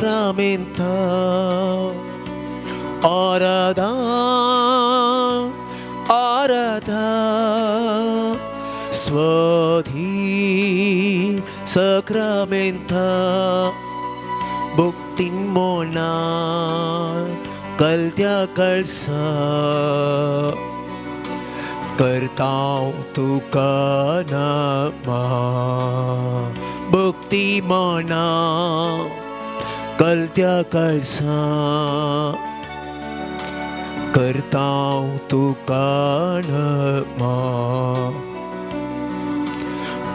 Sacramenta. आराधा आराधा स्वधी Sacramenta. भक्तीन मोना कलत्या कळसा करताव तुका नमा. भक्ती मना कलत्या कळसा करताव तुका नमा.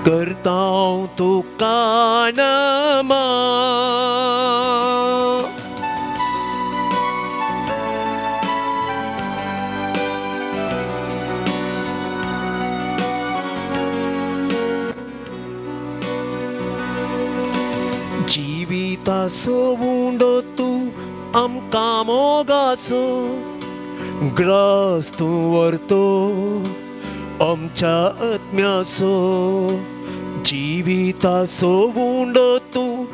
करताव तुका नमा. जिविताचो उंडो तूं आमकां मोगाचो ग्रास तूं व्हरतो आमच्या आत्म्याचो. जिविताचो उंडो तूं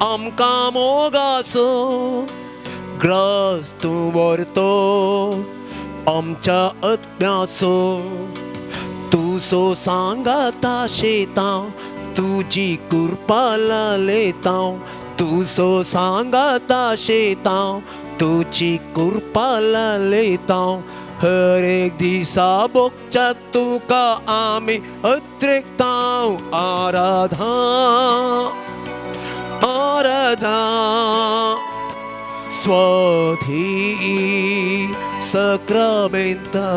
आमकां मोगाचो ग्रास तूं व्हरतो आमच्या आत्म्याचो. तुजो सांगाता शेतां तुजी कृपा लालेतां. तुजो सांगाता शेतां तुजी कृपा लालेतां. हर एक दिसा बोगच्याक तुका आमी अत्रेकतां. आराधा आराधा स्वधी सक्रामेंता.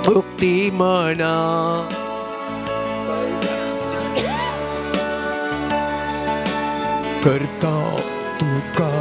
भक्ती मना करता तुका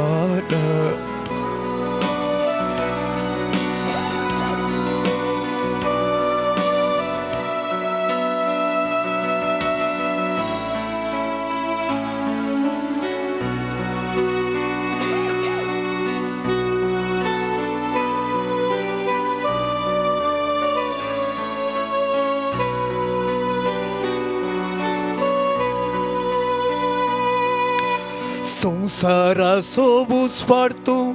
संवसाराचो बुसपाडतूं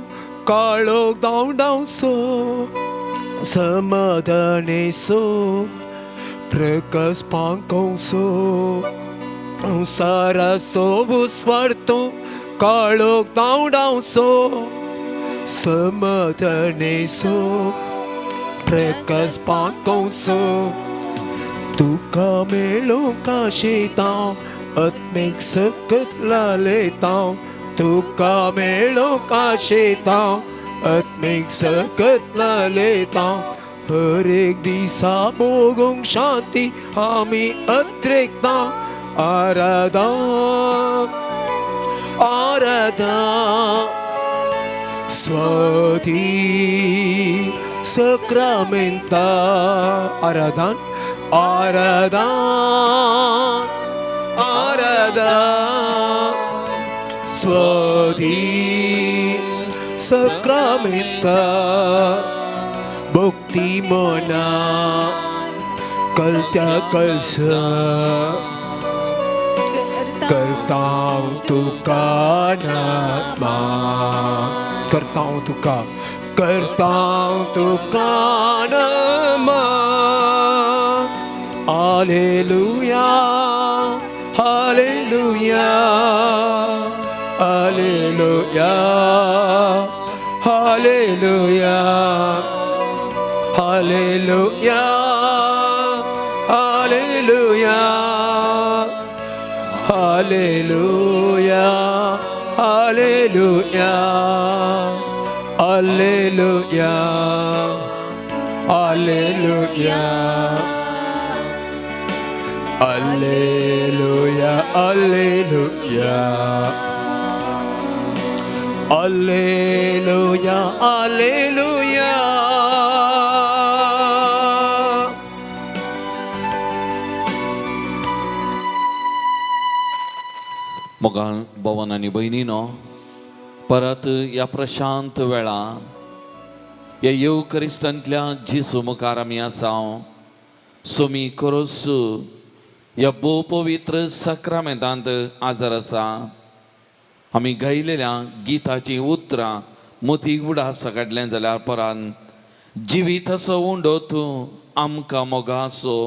काळोख धांवडावचो समाधानेचो प्रकाश पांकोवचो. संवसाराचो बुसपाडतूं काळोख धांवडावचो समाधानेचो प्रकाश पांकोवचो. तुका मेळोवंक आशेतां आत्मीक सकत लालेतां. तुका मेळोवंक आशेतां आत्मीक सकत लालेतां. हर एक दिसा भोगूंक शांती आमी अत्रेकतां. आराधा आराधा स्वधी सक्रामेंता. आराधन आराधा आराधा स्वधी सक्रामेंता. भक्ती मना कलत्या कळसा करताव तुका नमा. करताव तुका करताव तुका नमा. Hallelujah hallelujah hallelujah hallelujah hallelujah hallelujah hallelujah hallelujah hallelujah hallelujah hallelujah hallelujah hallelujah hallelujah. मोगाळ भवन आनी भयणीनो, परत ह्या प्रशांत वेळा ह्या येव क्रिस्तांतल्या जेजू मुखार आमी आसा. सोमी कोरोस ह्या भोव पवित्र सक्रामेंतांत आजर आसा. आमी गायलेल्या गिताचीं उतरां मोती उडास काडलें जाल्यार परान जिवीत असो उंडो तूं आमकां मोगासो,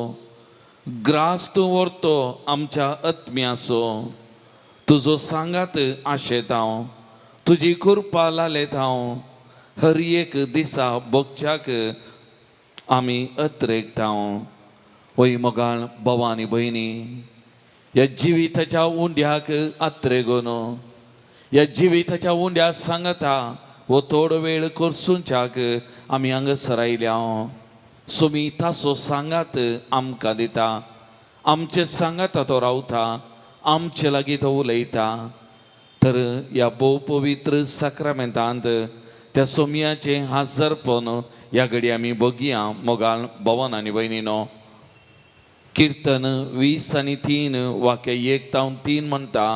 ग्रास तूं व्हरतो आमच्या आत्म्याचो. तुजो सांगात आशेत हांव, तुजी कृपा लालेत हांव, हर एक दिसा भोगच्याक आमी अत्रेकता. वय मोगाळ भाव आनी भयणी, ह्या जिविताच्या उंड्याक अत्रेगोन, ह्या जिविताच्या उंड्या सांगता हो थोडो वेळ करसुंच्याक आमी हांगासर आयल्या. सोमी ताचो सांगात आमकां दिता, आमचे सांगाता तो रावता, आमचे लागीं तो उलयता. तर ह्या भोव पवित्र साक्रामेंतांत त्या सोमयाचें हाजरपण ह्या घडी आमी बगया. मोगाल भवन आनी भयणीनो, किर्तन 23 वाक्य 1 तावन 3 म्हणटा,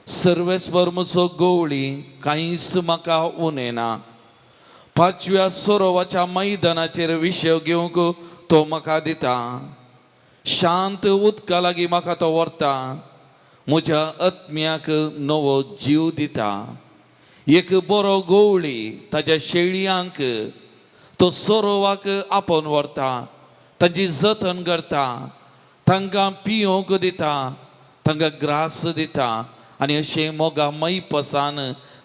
सर्वेस्पर म्हजो गवळी, कांयच म्हाका उणें ना. पांचव्या सरोवाच्या मैदानाचेर विशय घेवंक तो म्हाका दिता. शांत उदका लागीं म्हाका तो व्हरता, म्हज्या आत्म्याक नवो जीव दिता. एक बरो गवळी ताज्या शेळयांक तो सरोवाक आपोवन व्हरता, तांची जतन करता, तांकां पियोवंक दिता, तांकां ग्रास दिता आनी अशें मोगा मैपसान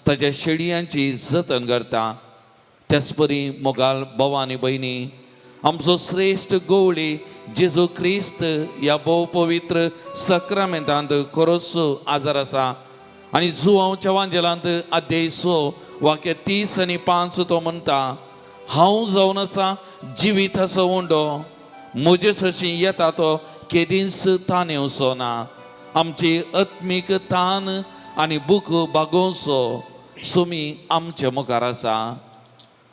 ताज्या शेळयांची जतन करता. त्याच परी मोगाल भाव आनी भयणी, आमचो श्रेश्ठ गवळी जेजू क्रिस्त ह्या भोव पवित्र सक्रामेंतांत खरोच आजार आसा. आनी जुवांवच्या वांजेलांत अध्याय 6 वाक्य 35 तो म्हणटा, हांव जावन आसा जिवीत असो उंडो, म्हजे सरशी येता तो केदींच ताण येवचो ना. आमची आत्मीक तान आनी भूक भागोवचो सुमी आमचे मुखार आसा.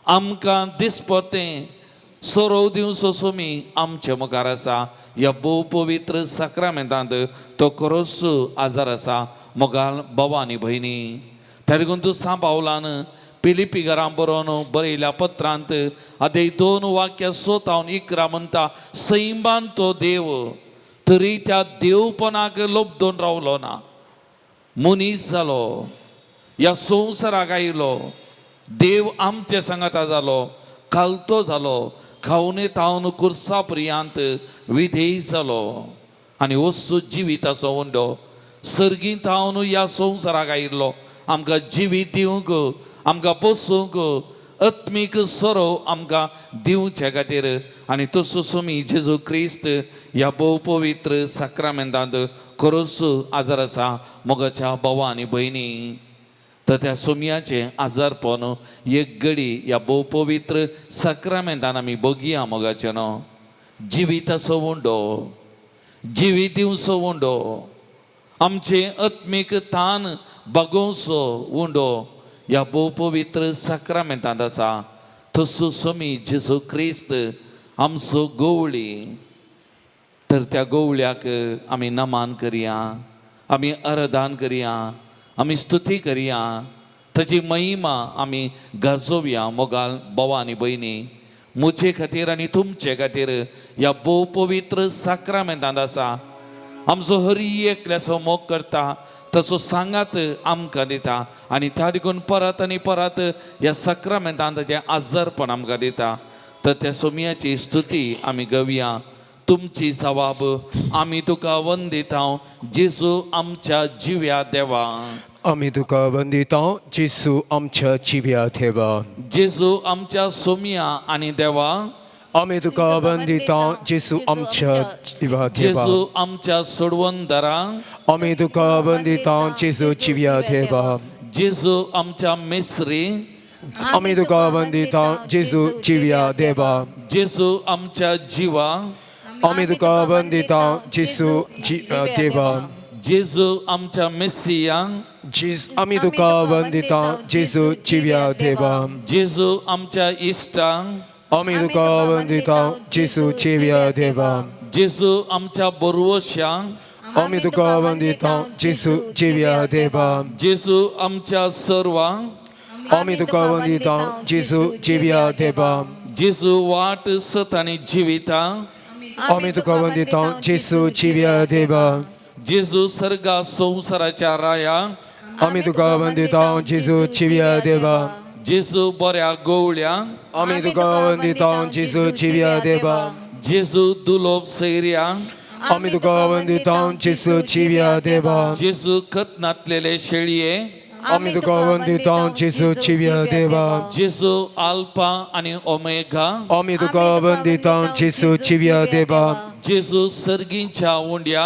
आमकां दिसपटें सोरोव दिवचो सुमी आमचे मुखार आसा. ह्या भोव पवित्र साक्रामेंतांत तो खरोच आजार आसा. मोगाल भाव आनी भयणी, त्या देखून तूं सा पावलान पिलिपी घरां बरोवन बरयल्या पत्रांत अध्याय 2 वाक्य 6 तावन 11 म्हणटा, सैमान तो देव तरी त्या देवपणाक लोबदून रावलो ना, मनीस जालो, ह्या संवसाराक आयलो, देव आमचे सांगाता जालो, खालतो जालो, खावने तावन कुर्सा प्रियांत विधेय जालो आनी वस्तू जिविताचो उंडो सर्गीं तावन ह्या संवसाराक आयिल्लो आमकां जिवीत दिवंक, आमकां पोसूंक, आत्मीक सोरो आमकां दिवचे खातीर. आनी तसो सोमी जेजू क्रिस्त ह्या भोव पवित्र साक्रामेंतांत खरोच आजार आसा. मोगाच्या भावा आनी भयणी, तर त्या सोमयाचें आजारपण एक घडी ह्या भोव पवित्र साक्रामेंतान आमी बगया. मोगाचें न्हू, जिविताचो उंडो, जिवीत दिवचो उंडो, आमचें आत्मीक तान बागोवचो उंडो ह्या भोव पवित्र साक्रामेंतांत आसा. तसो सोमी जेजू क्रिस्त आमचो गवळी, तर त्या गवळ्याक आमी नमान करया, आमी आराधन करया, आमी स्तुती करया, ताजी महिमा आमी गाजोवया. मोगाल भाव आनी भयणी, म्हजे खातीर आनी तुमचे खातीर ह्या भोव पवित्र साक्रामेंतांत आसा. आमचो हरी एकल्याचो मोग करता, तसो सांगात आमकां दिता आनी त्या देखून परत आनी परत ह्या साक्रामेंतांत ताचें आजारपण आमकां दिता. तर त्या सोमयाची स्तुती आमी गवया. तुमची जवाब आमी तुका वंदिता जेजू आमच्या जिव्या देवा. आमी तुका वंदिता जेजू आमच्या जिव्या देवा. जेजू आमच्या सोमया आनी देवा. आमी तुका वंदिता जेजू आमच्या जिव्या देवा. जेजू आमच्या सोडवंदरा. आमी तुका वंदिता जेजू जिव्या देवा. जेजू आमच्या मेसरी. आमी तुका वंदिता जेजू जिव्या देवा. जेजू आमच्या जिवा. आमी तुका वंदिता जेजू जिव्या देवा. जेजू आमच्या मेसिया. आमी तुका वंदिता जेजू जिव्या देवा. जेजू आमच्या इश्टा. आमी तुका वंदिता जेजू जिव्या देवा. जेजू आमच्या बरवशा. आमी तुका वंदिता जेजू जिव्या देवा. जेजू आमच्या सर्वा. आमी तुका वंदिता जेजू जिव्या देवा. जेजू वाट सत आनी जिविता. आमी तुका वंदिता जेजू जिव्या देवा. जेजू सर्गा संवसाराच्या राया. आमी तुका वंदिता जेजू जिव्या देवा. जेजू बऱ्या गोवळ्या. आमी तुका वंदिता जेजू जिव्या देवा. जेजू दुलोब सैर्या. आमी तुका वंदिता जेजू जिव्या देवा. जेजू खतनातलेले शेळये. आमी तुका वंदिता जेजू जिव्या देवा. जेजू आल्फा आनी ओमेगा. आमी तुका वंदिता जेजू जिव्या देवा. जेजू सर्गींच्या उंड्या.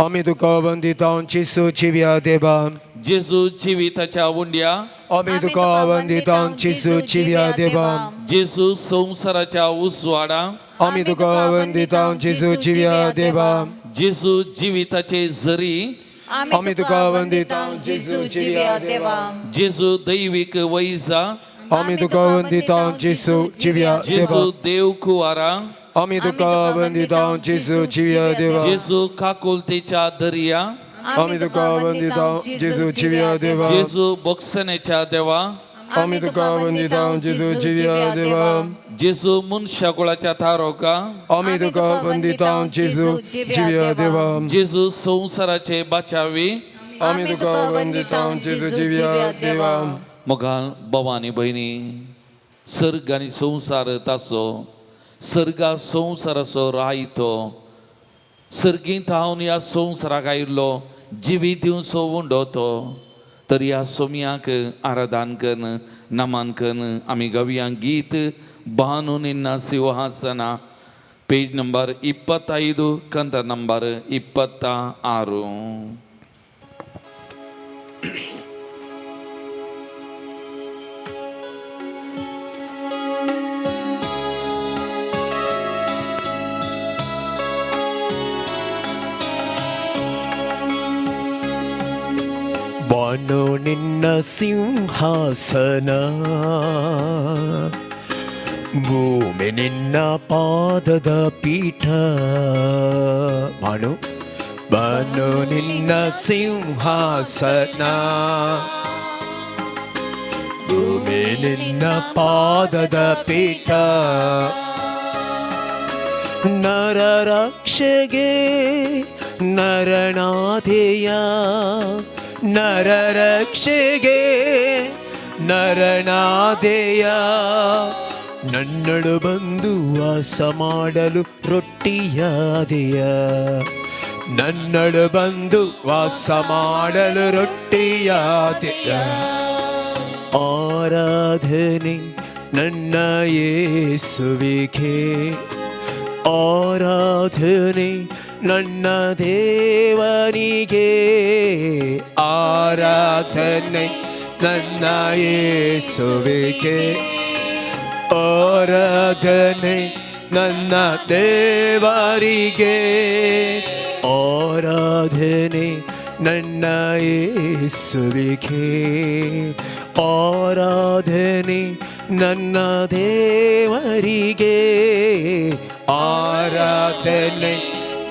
आमी तुका वंदिता जेजू जिव्या देवा. जेजू जिविताच्या उंड्या. आमी तुका वंदिता जेजू जिव्या देवा. जेजू संवसाराच्या उजवाडा. आमी तुका वंदिता जेजू जिव्या देवा. जेजू जिविताचे झरी. आमी तुका वंदिता जेजू जिव्या देवा. जेजू दैवीक वैजा. आमी तुका वंदिता जेजू जिव्या देवा. जेजू देव कुवारा. आमी तुका वंदिता जेजू जिव्या देवा. जेजू काकुलतेच्या दर्या. आमी तुका वंदिता जेजू जिव्या देवा. जेजू बोक्सनेच्या देवा. आमी तुका वंदिता जेजू जिव्या देवा. जेजू मनशाकुळाच्या तारोका. आमी तुका वंदिता जेजू जिव्या देवा. जेजू संवसाराचे बाचावी. आमी तुका वंदिता जेजू जिव्या देवा. मोगाल बाबा आनी भयणी, सर्ग आनी संवसार ताचो, सर्गा संवसाराचो रायतो, सर्गींत हांव ह्या संवसाराक आयिल्लो जिवीत दिवचो उंडो तो, तर ह्या सोम्याक आराधन कन्न नमन कन्न आमी गावया गीत बानू निन्ना सिंहासना, पेज नंबर 25, कंत नंबर 26. ಬಾನು ನಿನ್ನ ಸಿಂಹಾಸನ, ಭೂಮಿ ನಿನ್ನ ಪಾದದ ಪೀಠ. ಬಾನು ಬಾನು ನಿನ್ನ ಸಿಂಹಾಸನ, ಭೂಮಿ ನಿನ್ನ ಪಾದದ ಪೀಠ. ನರರಕ್ಷೆಗೆ ನರನಾಥೆಯ, ನರರಕ್ಷೆಗೆ ನರನಾದೆಯ. ನನ್ನಳು ಬಂದು ವಾಸ ಮಾಡಲು ರೊಟ್ಟಿಯಾದೆಯ, ನನ್ನಳು ಬಂದು ವಾಸ ಮಾಡಲು ರೊಟ್ಟಿಯಾದೆಯ. ಆರಾಧನೆ ನನ್ನ ಯೇಸುವಿಗೆ, ಆರಾಧನೆ ನನ್ನ ದೇವನಿಗೆ. ಆರಾಧನೆ ನನ್ನ ಯೇಸುವಿಗೆ, ಆರಾಧನೆ ನನ್ನ ದೇವರಿಗೆ. ಆರಾಧನೆ ನನ್ನ ಯೇಸುವಿಗೆ, ಆರಾಧನೆ ನನ್ನ ದೇವರಿಗೆ. ಆರಾಧನೆ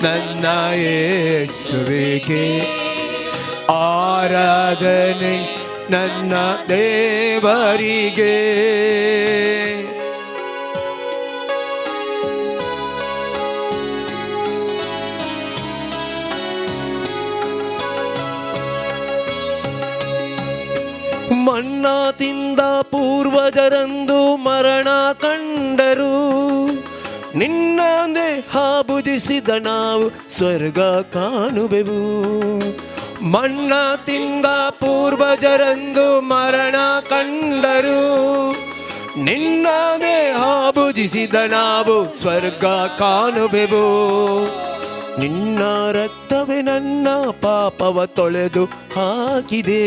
ನನ್ನ ಯೇಸುವಿಗೆ, ಆರಾಧನೆ ನನ್ನ ದೇವರಿಗೆ. ಮನ್ನಾ ತಿಂದ ಪೂರ್ವಜರಂದು ಮರಣ ಕಂಡರು, ನಿನ್ನ ದೇಹ ಭುಜಿಸಿದ ನಾವು ಸ್ವರ್ಗ ಕಾಣುವೆವು. ಮನ್ನಾ ತಿಂದ ಪೂರ್ವಜರಂದು ಮರಣ ಕಂಡರು, ನಿನ್ನ ದೇಹ ಭುಜಿಸಿದ ನಾವು ಸ್ವರ್ಗ ಕಾಣುವೆವು. ನಿನ್ನ ರಕ್ತವೇ ನನ್ನ ಪಾಪವ ತೊಳೆದು ಹಾಕಿದೆ,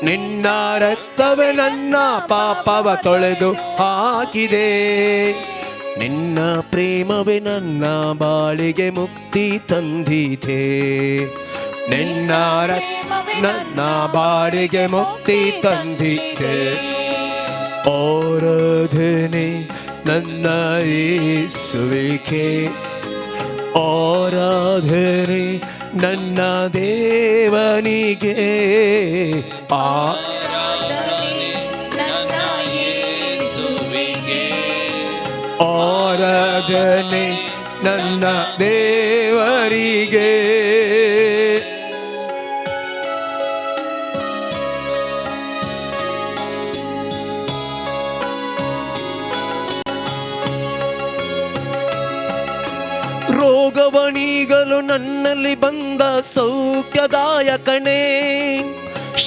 ನಿನ್ನ ರಕ್ತವೇ ನನ್ನ ಪಾಪವ ತೊಳೆದು ಹಾಕಿದೆ. ನಿನ್ನ ಪ್ರೇಮವೇ ನನ್ನ ಬಾಳಿಗೆ ಮುಕ್ತಿ ತಂದಿದೆ, ನಿನ್ನ ನನ್ನ ಬಾಳಿಗೆ ಮುಕ್ತಿ ತಂದಿದೆ. ಆರಾಧನೆ ನನ್ನ ಯೇಸುವಿಗೆ, ಆರಾಧನೆ ನನ್ನ ದೇವನಿಗೆ. ಆರಾಧನೆ ನನ್ನ ದೇವರಿಗೆ. ರೋಗವನೀಗಲು ನನ್ನಲ್ಲಿ ಬಂದ ಸೌಖ್ಯದಾಯಕನೇ,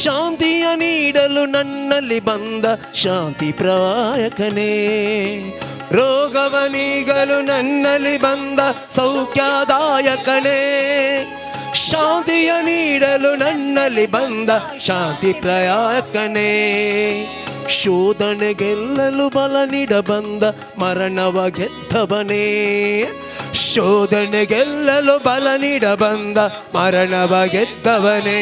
ಶಾಂತಿಯ ನೀಡಲು ನನ್ನಲ್ಲಿ ಬಂದ ಶಾಂತಿ ಪ್ರಾಯಕನೇ. ರೋಗವನೀಗಲು ನನ್ನಲ್ಲಿ ಬಂದ ಸೌಖ್ಯದಾಯಕನೇ, ಶಾಂತಿಯ ನೀಡಲು ನನ್ನಲ್ಲಿ ಬಂದ ಶಾಂತಿ ಪ್ರಯಾಕನೇ. ಶೋಧನೆ ಗೆಲ್ಲಲು ಬಲ ನೀಡ ಬಂದ ಮರಣವ ಗೆದ್ದವನೇ, ಶೋಧನೆ ಗೆಲ್ಲಲು ಬಲ ನೀಡ ಬಂದ ಮರಣವ ಗೆದ್ದವನೇ.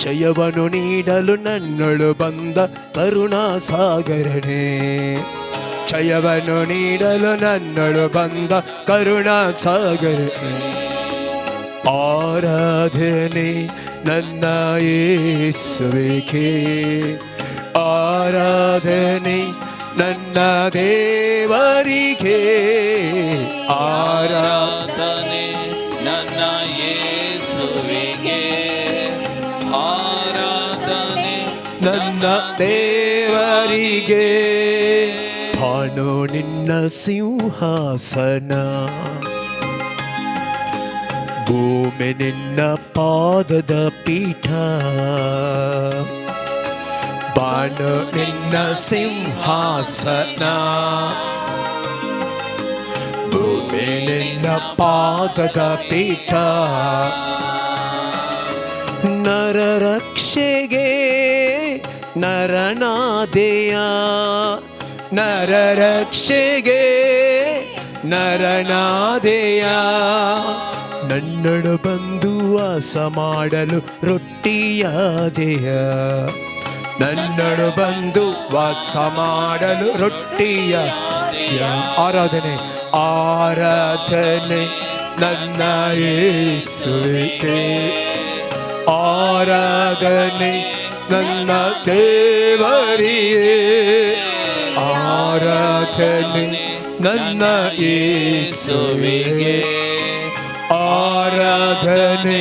ಜಯವನ್ನು ನೀಡಲು ನನ್ನೊಳು ಬಂದ ಕರುಣಾ ಸಾಗರನೇ, ಜಯವನ್ನು ನೀಡಲು ನನ್ನೊಳು ಬಂದ ಕರುಣಾ ಸಾಗರನೇ. ಆರಾಧನೆ ನನ್ನ ಯೇಸುವಿಗೆ, ಆರಾಧನೆ ನನ್ನ ದೇವರಿಗೆ, ಆರಾಧನೆ ನನ್ನ ಯೇಸುವಿಗೆ, ಆರಾಧನೆ ನನ್ನ ದೇವರಿಗೆ. ಭಾನು ನಿನ್ನ ಸಿಂಹಾಸನ, ಭೂಮಿ ನಿನ್ನ ಪಾದದ ಪೀಠ. ಬಾನು ನಿನ್ನ ಸಿಂಹಾಸನ, ಭೂಮಿ ನಿನ್ನ ಪಾದದ ಪೀಠ. ನರ ರಕ್ಷೆಗೆ ನರನಾದೆಯ, ನರ ರಕ್ಷೆಗೆ ನರನಾದೆಯ. ನನ್ನೊಳು ಬಂದು ವಾಸ ಮಾಡಲು ರೊಟ್ಟಿಯಾದೆಯ, ನನ್ನೊಳು ಬಂದು ವಾಸ ಮಾಡಲು ರೊಟ್ಟಿಯ. ಆರಾಧನೆ, ಆರಾಧನೆ ನನ್ನ ಯೇಸುವಿಗೆ, ಆರಾಧನೆ ನನ್ನ ದೇವರಿಗೆ, ಆರಾಧನೆ ನನ್ನ ಯೇಸುವಿಗೆ, ಆರಾಧನೆ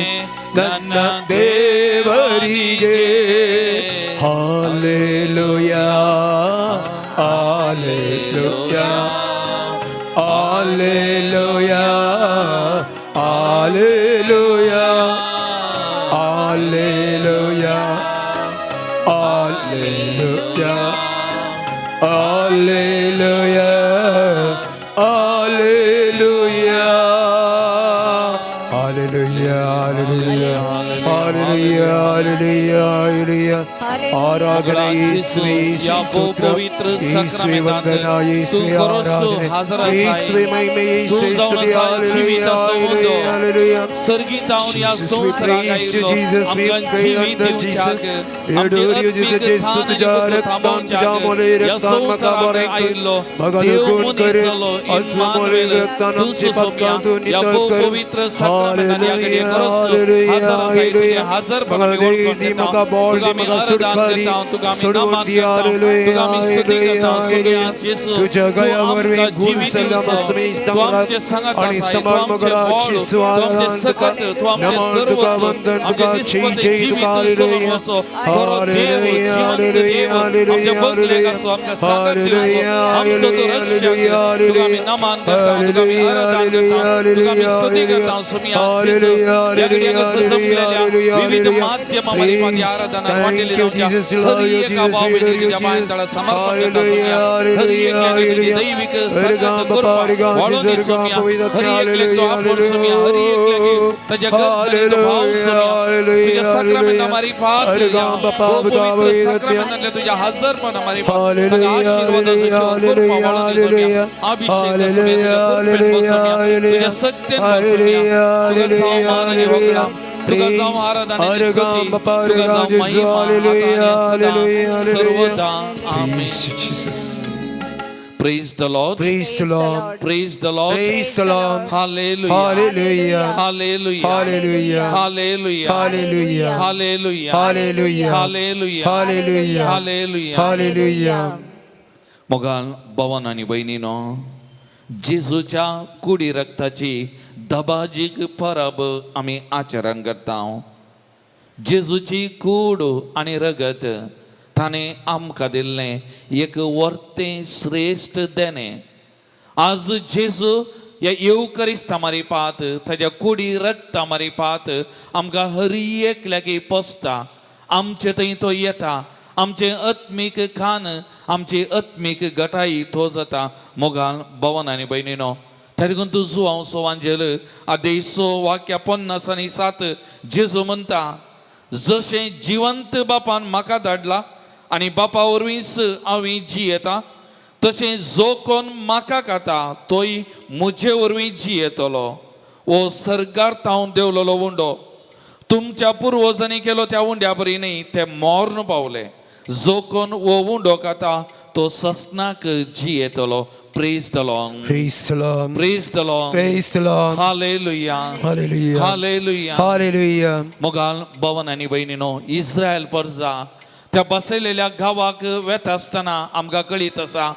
ನನ್ನ ದೇವರಿಗೆ. Hallelujah, hallelujah, hallelujah, hallelujah, hallelujah, hallelujah, hallelujah, hallelujah, hallelujah, hallelujah, hallelujah, hallelujah, hallelujah. ಆರಾಧನೆ ಯೇಸುವೆ, ಯೇಸುವೆ ಸ್ತೋತ್ರ, ಯೇಸುವೆ ವಂದನಾ, ಯೇಸುವೆ ಆರಾಧನೆ, ಯೇಸುವೆ ಮಹಿಮೆ, ಯೇಸುವೆ ಸ್ತುತಿ. Hallelujah, hallelujah, hallelujah. Jesus, we praise you, Jesus, we pray unto Jesus. We adore you, Jesus. Jesus, तुझ्या रक्तान तुझ्या मोले रक्तान म्हाका बरें कर, म्हाका दुगूण कर, मोले रक्तान आमची पातकां तूं नितळ कर. Hallelujah, hallelujah, hallelujah. म्हाका देव दी, म्हाका बळ दी, म्हाका सुटका दी, सोडून दी. Hallelujah, hallelujah, hallelujah. तुझ्या गया वरवीं गुण सल्ला आणि सांबाळ मगळा जेसू. आराधन तुका, नमन तुका, वंदन तुका, जय जय तुका. Hallelujah, hallelujah, hallelujah, hallelujah, hallelujah, hallelujah, hallelujah, hallelujah, hallelujah, hallelujah, hallelujah, hallelujah, hallelujah, hallelujah, hallelujah, hallelujah. Praise, thank you, Jesus. We love you, Jesus. We adore you, Jesus. Hallelujah, hallelujah, hallelujah. Argam Bapa, Argam Jesus, Argam Pavitra, hallelujah, hallelujah. Hallelujah, hallelujah, hallelujah. Argam Bapa, Pavitra, Hallelujah, hallelujah, hallelujah, hallelujah. Hallelujah, hallelujah, hallelujah. Hallelujah, hallelujah, hallelujah. Praise, Argam Bapa, Argam Jesus, hallelujah, hallelujah, hallelujah. Praise you, Jesus. Praise the Lord. Praise the Lord. Praise the Lord. Praise the Lord. Hallelujah. Hallelujah. Hallelujah. Hallelujah. Hallelujah. Hallelujah. Hallelujah. Hallelujah. Hallelujah. Hallelujah. Hallelujah. Hallelujah. मोगाल भवन आनी भयणीनो, जेजूच्या कुडी रक्ताची दबाजीक परब आमी आचरण करता. जेजूची कूड आनी रगत ताणें आमकां दिल्लें एक वर्तें श्रेश्ठ देणें. आज जेजू ह्या येवकरिस्ता मारिपात ताज्या कुडी रक्ता मारिपात आमकां हरी एकल्याक पोसता. आमचे थंय तो येता, आमचें आत्मीक खान, आमची आत्मीक गटाई तो जाता. मोगान भवन आनी भयणीनो, तरी तूं जुवांव सोवांजेल आदेसो वाक्या 57 जेजू म्हणटा, जशें जिवंत बापान म्हाका धाडला आनी बापा वरवींच हांव जियेता, तशें जो कोण म्हाका खाता तोय म्हजे वरवीं जियेतलो. वो सर्गार तावन देंवलेलो उंडो तुमच्या पुर्वजांनी केलो त्या उंड्या बरी न्ही, ते मोर्न पावले. जो कोण वो उंडो खाता तो ससनाक जियेतलो. Praise the Lord. Praise the Lord. Praise the Lord. Praise the Lord. Hallelujah. Hallelujah. Hallelujah. Hallelujah. मोगाल भवन आनी भयणीनो, इस्रायल परजा त्या बसयलेल्या गांवाक वेता आसतना आमकां कळीत आसा,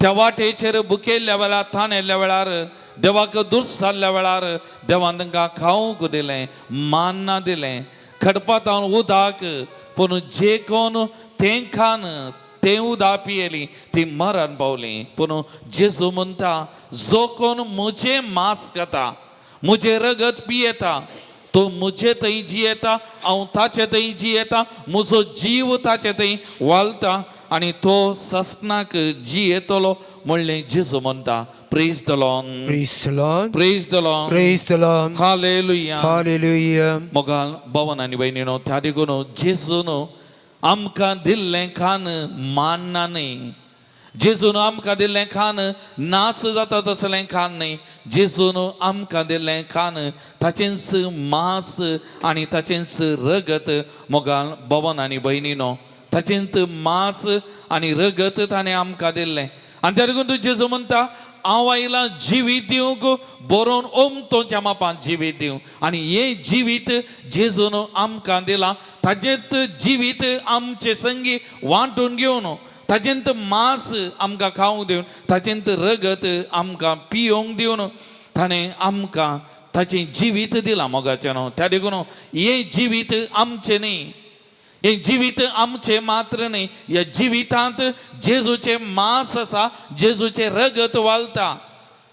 त्या वाटेचेर भुकेल्ल्या वेळार, तानेल्ल्या वेळार, देवाक दुर्स जाल्ल्या वेळार देवान तांकां खावंक दिलें, मान्ना दिलें, खडपातावन उदक. पूण जे कोण तें खान तें उदक पियेली ती मरण पावली. पूण जेजू म्हणटा, जो कोण म्हजें मांस खाता, म्हजें रगत पियेता, तो म्हजे थंय जियेता, हांव ताचे थंय जियेता, म्हजो जीव ताचे थंय वालता आनी तो ससनाक जियेतलो म्हणलें जेजू म्हणटा. Praise the Lord. Praise the Lord. Praise the Lord. Praise the Lord. Hallelujah. Hallelujah. मोगाल भवन आनी भयणीनो, त्या देखून जेजून आमकां दिल्लें खान मानना न्ही, जेजून आमकां दिल्लें खान नास जाता तसलें खान न्ही. जेजून आमकां दिल्लें खान ताचेंच मांस आनी ताचेंच रगत. मोगाल भवन आनी भयणीनो, ताचेंच मांस आनी रगत ताणें आमकां दिल्लें. आनी त्या देखून तूं जेजू म्हणटा, हांव आयलां जिवीत दिवंक, बरोवन ओमतोच्या मापान जिवीत दिवंक. आनी हें जिवीत जेजून आमकां दिलां, ताजेंत जिवीत आमचे संगी वांटून घेवन, ताजेंत मांस आमकां खावंक दिवन, ताजेंत रगत आमकां पियोवंक दिवन ताणें आमकां ताचें जिवीत दिलां मोगाचें न्हू. त्या देखून हें जिवीत आमचें न्ही, हें जिवीत आमचें मात्र न्ही. ह्या जिवितांत जेजूचें मांस आसा, जेजूचें रगत वालता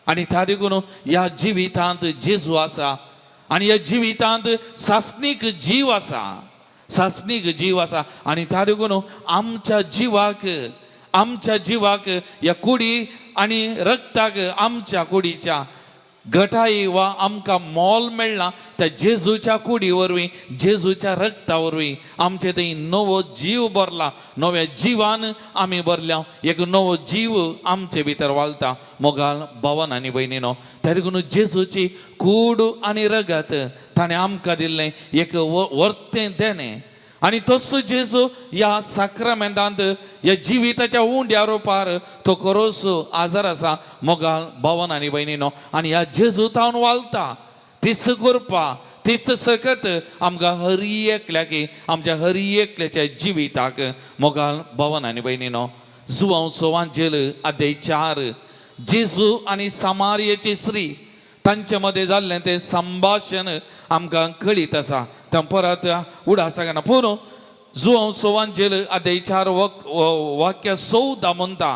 आनी त्या देखून ह्या जिवितांत जेजू आसा आनी ह्या जिवितांत सासणीक जीव आसा, सासणीक जीव आसा. आनी त्या देखून आमच्या जिवाक, आमच्या जिवाक ह्या कुडी आनी रक्ताक आमच्या कुडीच्या गटाई वा आमकां मोल मेळ्ळा त्या जेजूच्या कुडी वरवीं, जेजूच्या रक्ता वरवीं आमचे थंय नवो जीव भरला. नव्या जिवान आमी भरल्या, एक नवो जीव आमचे भितर वालता. मोगाल भवन आनी भयणीनो, त्या देखून जेजूची कूड आनी रगत ताणें आमकां दिल्लें एक वर्तें देणें. आनी तसो जेजू ह्या साक्रामेंतांत ह्या जिविताच्या उंड्या रुपार तो खरोच आजार आसा. मोगाल भवन आनी भयणीनो, आनी ह्या जेजू तावन वालता तीच कृपा, तीच सकत आमकां हरी एकल्याक, आमच्या हरी एकल्याच्या जिविताक. मोगाल भवन आनी भयणीनो, जुवांव सोवांजेल अध्याय 4, जेजू आनी सामारियेची स्त्री तांचे मदें जाल्लें तें संभाशण आमकां कळीत आसा. तें परत उडास ना. पूण जुवांव सोवांजेल अध्याय 4 वाक्य 14 म्हणटा,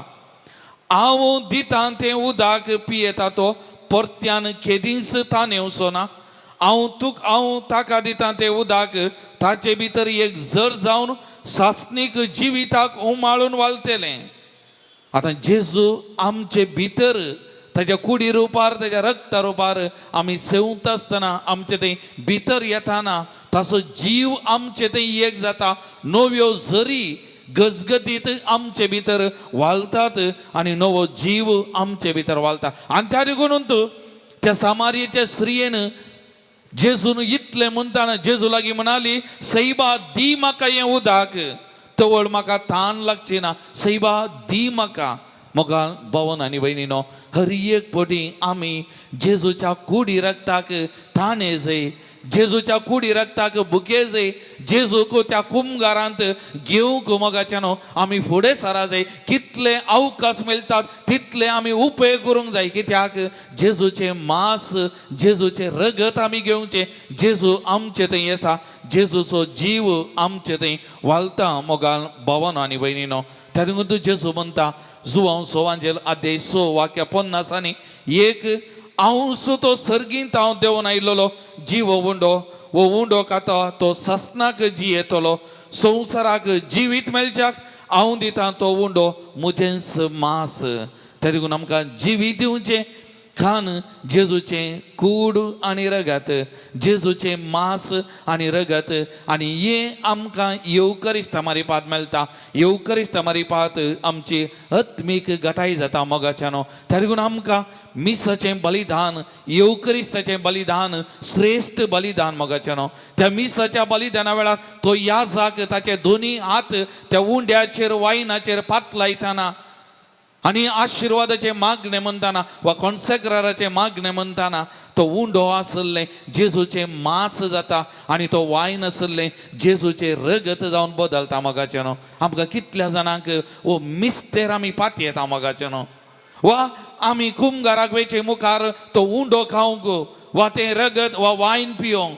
हांव दितां तें उदक पियेता तो परत्यान केदींच तानेवचो ना. हांव तुक हांव ताका दितां तें उदक ताचे भितर एक जर जावन सासणीक जिविताक उमाळून वालतेलें. आतां जेजू आमचे भितर ताच्या कुडी रुपार, ताच्या रक्ता रुपार आमी सेवता आसतना, आमचे थंय भितर येताना ताचो जीव आमचे थंय एक जाता. नव्यो झरी गजगतीत आमचे भितर वालतात आनी नवो जीव आमचे भितर वालता. आनी त्या देखून तूं त्या सामारियेच्या स्त्रियेन जेजून इतलें म्हणटाना जेजू लागीं म्हणाली, सैबा दी म्हाका हें उदक, तवळ म्हाका तान लागची ना, सैबा दी म्हाका. मोगाल भवन आनी भयणीनो, हर एक पटी आमी जेजूच्या कुडी रक्ताक ताणे जाय, जेजूच्या कुडी रक्ताक भुके जाय, जेजूक त्या कुमगारांत घेवंक मोगाच्या न्हू आमी फुडें सरा जाय. कितले अवकाश मेळटात तितले आमी उपेग करूंक जाय. कित्याक जेजूचें मांस, जेजूचें रगत आमी घेवचें. जेजू आमचे थंय येता, जेजूचो जीव आमचे थंय वालता. मोगाल भवन आनी भयणीनो, त्या देखून तूं जेजू म्हणटा जुवांव सोवांजेल अध्याय 6 वाक्य 51, हांव सो तो सर्गींत हांव देंवन आयिल्लो जीव उंडो हो उंडो खाता तो ससनाक जियेतलो संवसाराक जिवीत मेळच्याक हांव दितां तो उंडो म्हजेंच मास. ते देखून आमकां जिवीत दिवचें खान जेजूचें कूड आनी रगत, जेजूचें मास आनी रगत. आनी हें आमकां येवकरिस्ता मारिपात मेळटा. येवकरिस्ता मारिपात आमची आत्मीक गटाय जाता मोगाच्यानो. त्या देखून आमकां मिसाचें बलिदान, येवकरिस्ताचें बलिदान श्रेश्ठ बलिदान मोगाच्यानो. त्या मिसाच्या बलिदाना वेळार तो याजाक ताचे दोनी हात त्या उंड्याचेर वायनाचेर पातलायतना आनी आशिर्वादाचें मागणें म्हणटाना वा कॉन्सेक्राराचें मागणें म्हणटाना तो उंडो आसलें जेजूचें मास जाता आनी तो वायन आसलें जेजूचें रगत जावन बदलता मोगाचें न्हू. आमकां कितल्या जाणांक हो मिस्तेर आमी पातयेता मोगाचें न्हू. वा आमी कुमगाराक वयचे मुखार तो उंडो खावंक वा तें रगत वा वायन पियोंक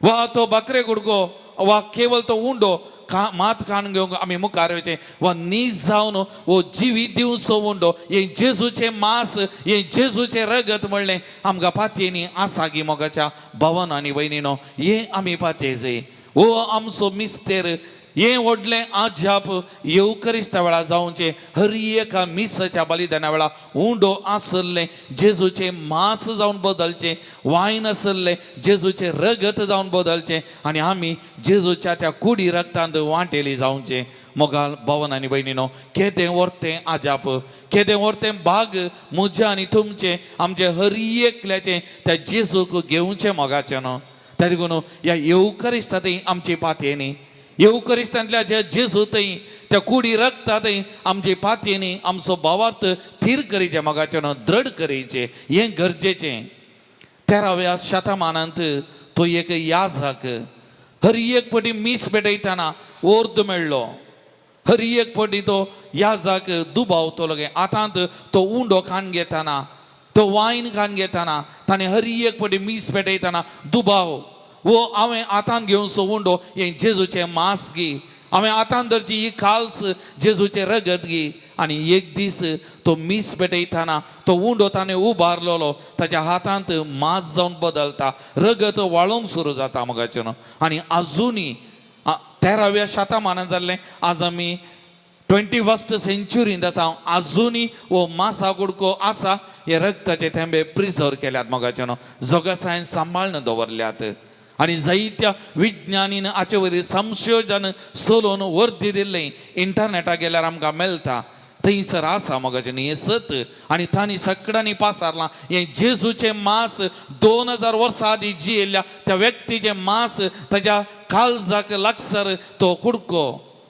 वा तो बकरे कुडको वा केवल तो उंडो मात खाण घेवंक आमी मुखार वयचें वा नीज जावन हो जिवीत दिवचो उंडो हें जेजूचें मास हें जेजूचें रगत म्हणलें आमकां पातयेनी आसा गी मोगाच्या भावन आनी भयणीनो. हें आमी पातये जाय. हो आमचो मिस्तेर हें व्हडलें आजाप येवकरिस्ता वेळार जावचें. हर एका मिसाच्या बलिदाना वेळार उंडो आसलें जेजूचें मास जावन बदलचें, वायन आसलें जेजूचें रगत जावन बदलचें आनी आमी जेजूच्या त्या कुडी रगतांत वांटेली जावचें. मोगाल भावन आनी भयणीनो, केदें व्हरतें आजाप, केदें व्हरतें भाग म्हजें आनी तुमचें आमचें हर एकल्याचें त्या जेजूक घेवचें मोगाचें न्हू. त्या देखून ह्या येवकरिस्ता थंय आमची पातयेनी, येवकरिस्तांतल्या ज्या जेजू थंय त्या कुडी रगता थंय आमची पातयेनी आमचो भावार्थ थीर करीचे मोगाचें न्हू, दृढ करीचे हें गरजेचें. 13व्या शतमानांत तो एक याजक हर एक पटी मीस पेटयतना ओर्द मेळ्ळो. हर एक पटी तो याजक दुबावतलो गे आतांत तो उंडो खान घेताना तो वायन खान घेताना ताणें हर एक पटी मीस पेटयतना दुबाव वो हांवें हातान घेवचो उंडो हें जेजूचें मास गी, हांवें हातान धरची ही काल्स जेजूचें रगत गी. आनी एक दीस तो मीस पेटयतना तो उंडो ताणें उबारलेलो ताच्या हातांत मास जावन बदलता, रगत वाळोंक सुरू जाता मोगाचें न्हू. आनी आजुनी 13व्या शतमानान जाल्लें, आज आमी 21st सेंच्युरींत आसा, आजुनी हो मासा कुडको आसा हे रगताचे थेंबे प्रिजर्व केल्यात मोगाचें न्हू, जगसायन सांबाळून दवरल्यात. आनी जायत्या विज्ञानीन हाचे वयर संशोधन चलोवन वर्दी दिल्लें इंटरनेटार गेल्यार आमकां मेळटा थंयसर आसा मोगाचें न्ही हें सत. आनी तांणी सगळ्यांनी पासारलां हें जेजूचें मास 2000 वर्सां आदीं जियेल्ल्या त्या व्यक्तीचें मास ताच्या काळजाक लागसर तो कुडको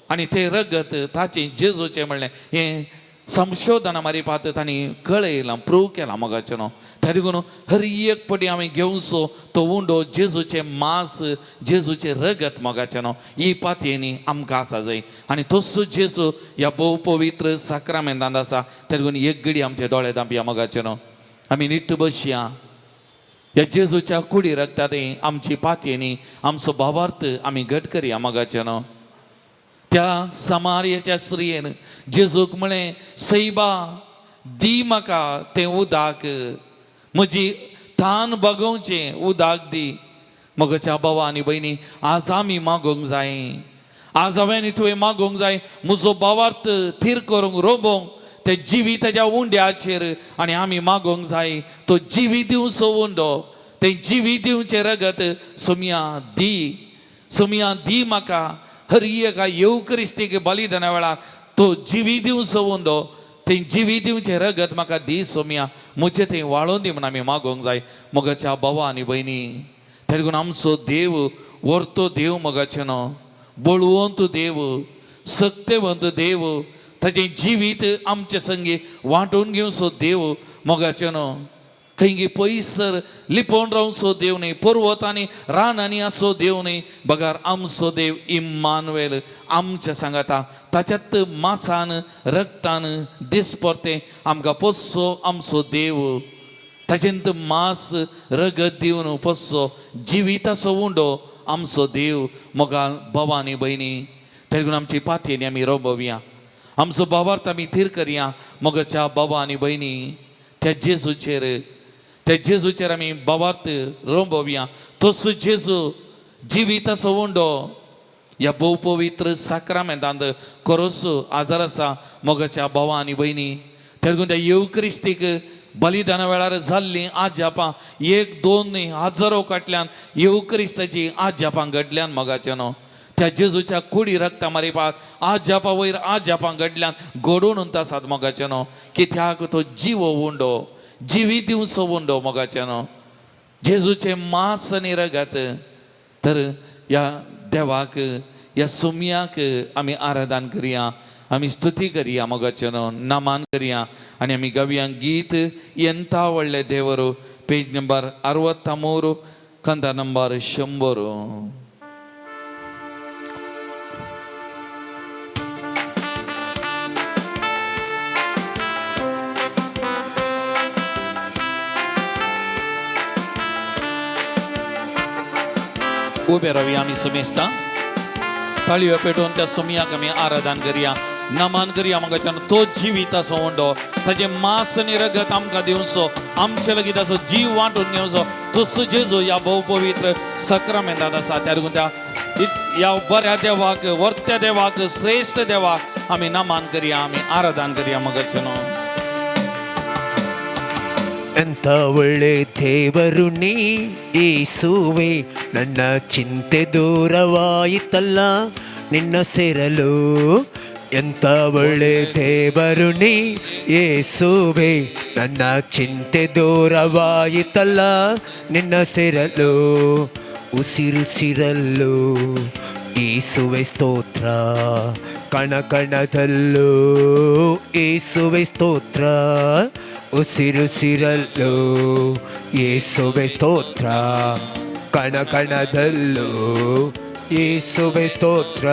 आनी तें रगत ताचें जेजूचें म्हणलें हें संशोधना मारिपात तांणी कळयलां, प्रूव केलां मोगाचें न्हू. त्या देखून हर एक पटी आमी घेवचो तो उंडो जेजूचें मास जेजूचें रगत मोगाचें न्हू, ही पातयेनी आमकां आसा जाय. आनी तसो जेजू ह्या भोव पवित्र साक्रामेंतांत आसा. त्या देखून एक घडी आमचे दोळे धांपया मोगाचें न्हू, आमी नीट बसया. ह्या जेजूच्या कुडी रगता थंय आमची पातयेनी आमचो भावार्थ आमी घट करया मोगाचें न्हू. त्या समार्याच्या स्त्रियेन जेजूक म्हळें, सैबा दी म्हाका तें उदक, म्हजी तान भागोवचें उदक दी. म्हज्या भावा आनी भयणी, आज आमी मागोवंक जाय, आज हांवें आनी तुवें मागोवंक जाय म्हजो भावार्थ थीर करूंक रोबोवंक ते जिविताच्या उंड्याचेर. आनी आमी मागोवंक जाय तो जिवीत दिवचो उंडो, तें जिवीत दिवचें रगत सोमया दी, सोमया दी म्हाका. हर एका येवकरिस्तीक बलिदाना वेळार तो जिवी दिवचो उंडो, तें जिवी दिवचें रगत म्हाका दी सोमया, म्हजें तें वाळोवन दी म्हूण आमी मागोवंक जाय मोगाच्या भावा आनी भयणी. त्या देखून आमचो देव व्हरतो देव मोगाचें न्हू, बळवंत देव, सक्तेवंत देव, ताचें जिवीत आमचे संगी वांटून घेवचो देव मोगाचें न्हू. खंय पयसर लिपोवन रावचो देव न्ही, पर्वतांनी रानांनी आसो देव न्ही, बगार आमचो देव इम्मानुएल आमच्या सांगाता ताच्यात मासान रगतान दिसपरतें आमकां पोसचो आमचो देव, ताचेंत मास रगत दिवन पोसचो जिविताचो उंडो आमचो देव मोगाल भावा आनी भयणी. देखून आमची पातयेनी आमी रोबोवया, आमचो भावार्थ आमी थीर करया मोगाच्या भावा आनी भयणी. त्या जेजूचेर त्या जेजूचेर आमी भावार्थ रोंबोवया. तसो जेजू जिविताचो उंडो ह्या भोव पवित्र साक्रामेंतांत खरोच आजार आसा मोगाच्या भावा आनी भयणी. तेरगून त्या येवक्रिस्तीक बलिदाना वेळार जाल्लीं आजापां एक दोन न्ही हजारो काटल्यान येवक्रिस्ताची आजापां घडल्यान मोगाच्यानो. त्या जेजूच्या कुडी रक्ता मारिपाक आजापा वयर आजापां घडल्यान घडोवन उरता आसात मोगाच्यानो. कित्याक तो जिवो उंडो, जिवी दिवचो उंडो मोगाच्यानो, जेजूचें मांस आनी रगत. तर ह्या देवाक, ह्या सुमयाक आमी आराधन करया, आमी स्तुती करया मोगाच्यानो, नमान करया आनी आमी गावया गीत ಎಂತ ಒಳ್ಳೆ ದೇವರು, ಪೇಜ್ ನಂಬರ್ 63, ಕಂದ ನಂಬರ್ 100. उबे रावया आमी समेस्तां, ताळयो पेटोवन त्या सुमयाक आमी आराधन करया, नमान करया मोगाच्यान. तो जिविताचो उंडो, ताजें मांस आनी रगत आमकां दिवचो, आमचे लागीं ताचो जीव वांटून घेवचो तसो जेजू ह्या भोव पवित्र सक्रामेंतांत आसा. त्या देखून त्या ह्या बऱ्या देवाक, वर्त्या देवाक, श्रेश्ठ देवाक आमी नमान करया, आमी आराधन करया मोगाच्यान. ಎಂತ ಒಳ್ಳೆ ದೇವರು ನೀ ಯೇಸುವೆ, ನನ್ನ ಚಿಂತೆ ದೂರವಾಯಿತಲ್ಲ ನಿನ್ನ ಸೇರಲು. ಎಂತ ಒಳ್ಳೆ ದೇವರು ನೀ ಯೇಸುವೆ, ನನ್ನ ಚಿಂತೆ ದೂರವಾಯಿತಲ್ಲ ನಿನ್ನ ಸೇರಲು. ಉಸಿರುಸಿರಲ್ಲೂ ಯೇಸುವೆ ಸ್ತೋತ್ರ, ಕಣ ಕಣದಲ್ಲೂ ಯೇಸುವೆ ಸ್ತೋತ್ರ. ಉಸಿರುಸಿರಲ್ಲೂ ಯೇಸುವೆ ಸ್ತೋತ್ರ, ಕಣ ಕಣದಲ್ಲೂ ಯೇಸುವೆ ಸ್ತೋತ್ರ.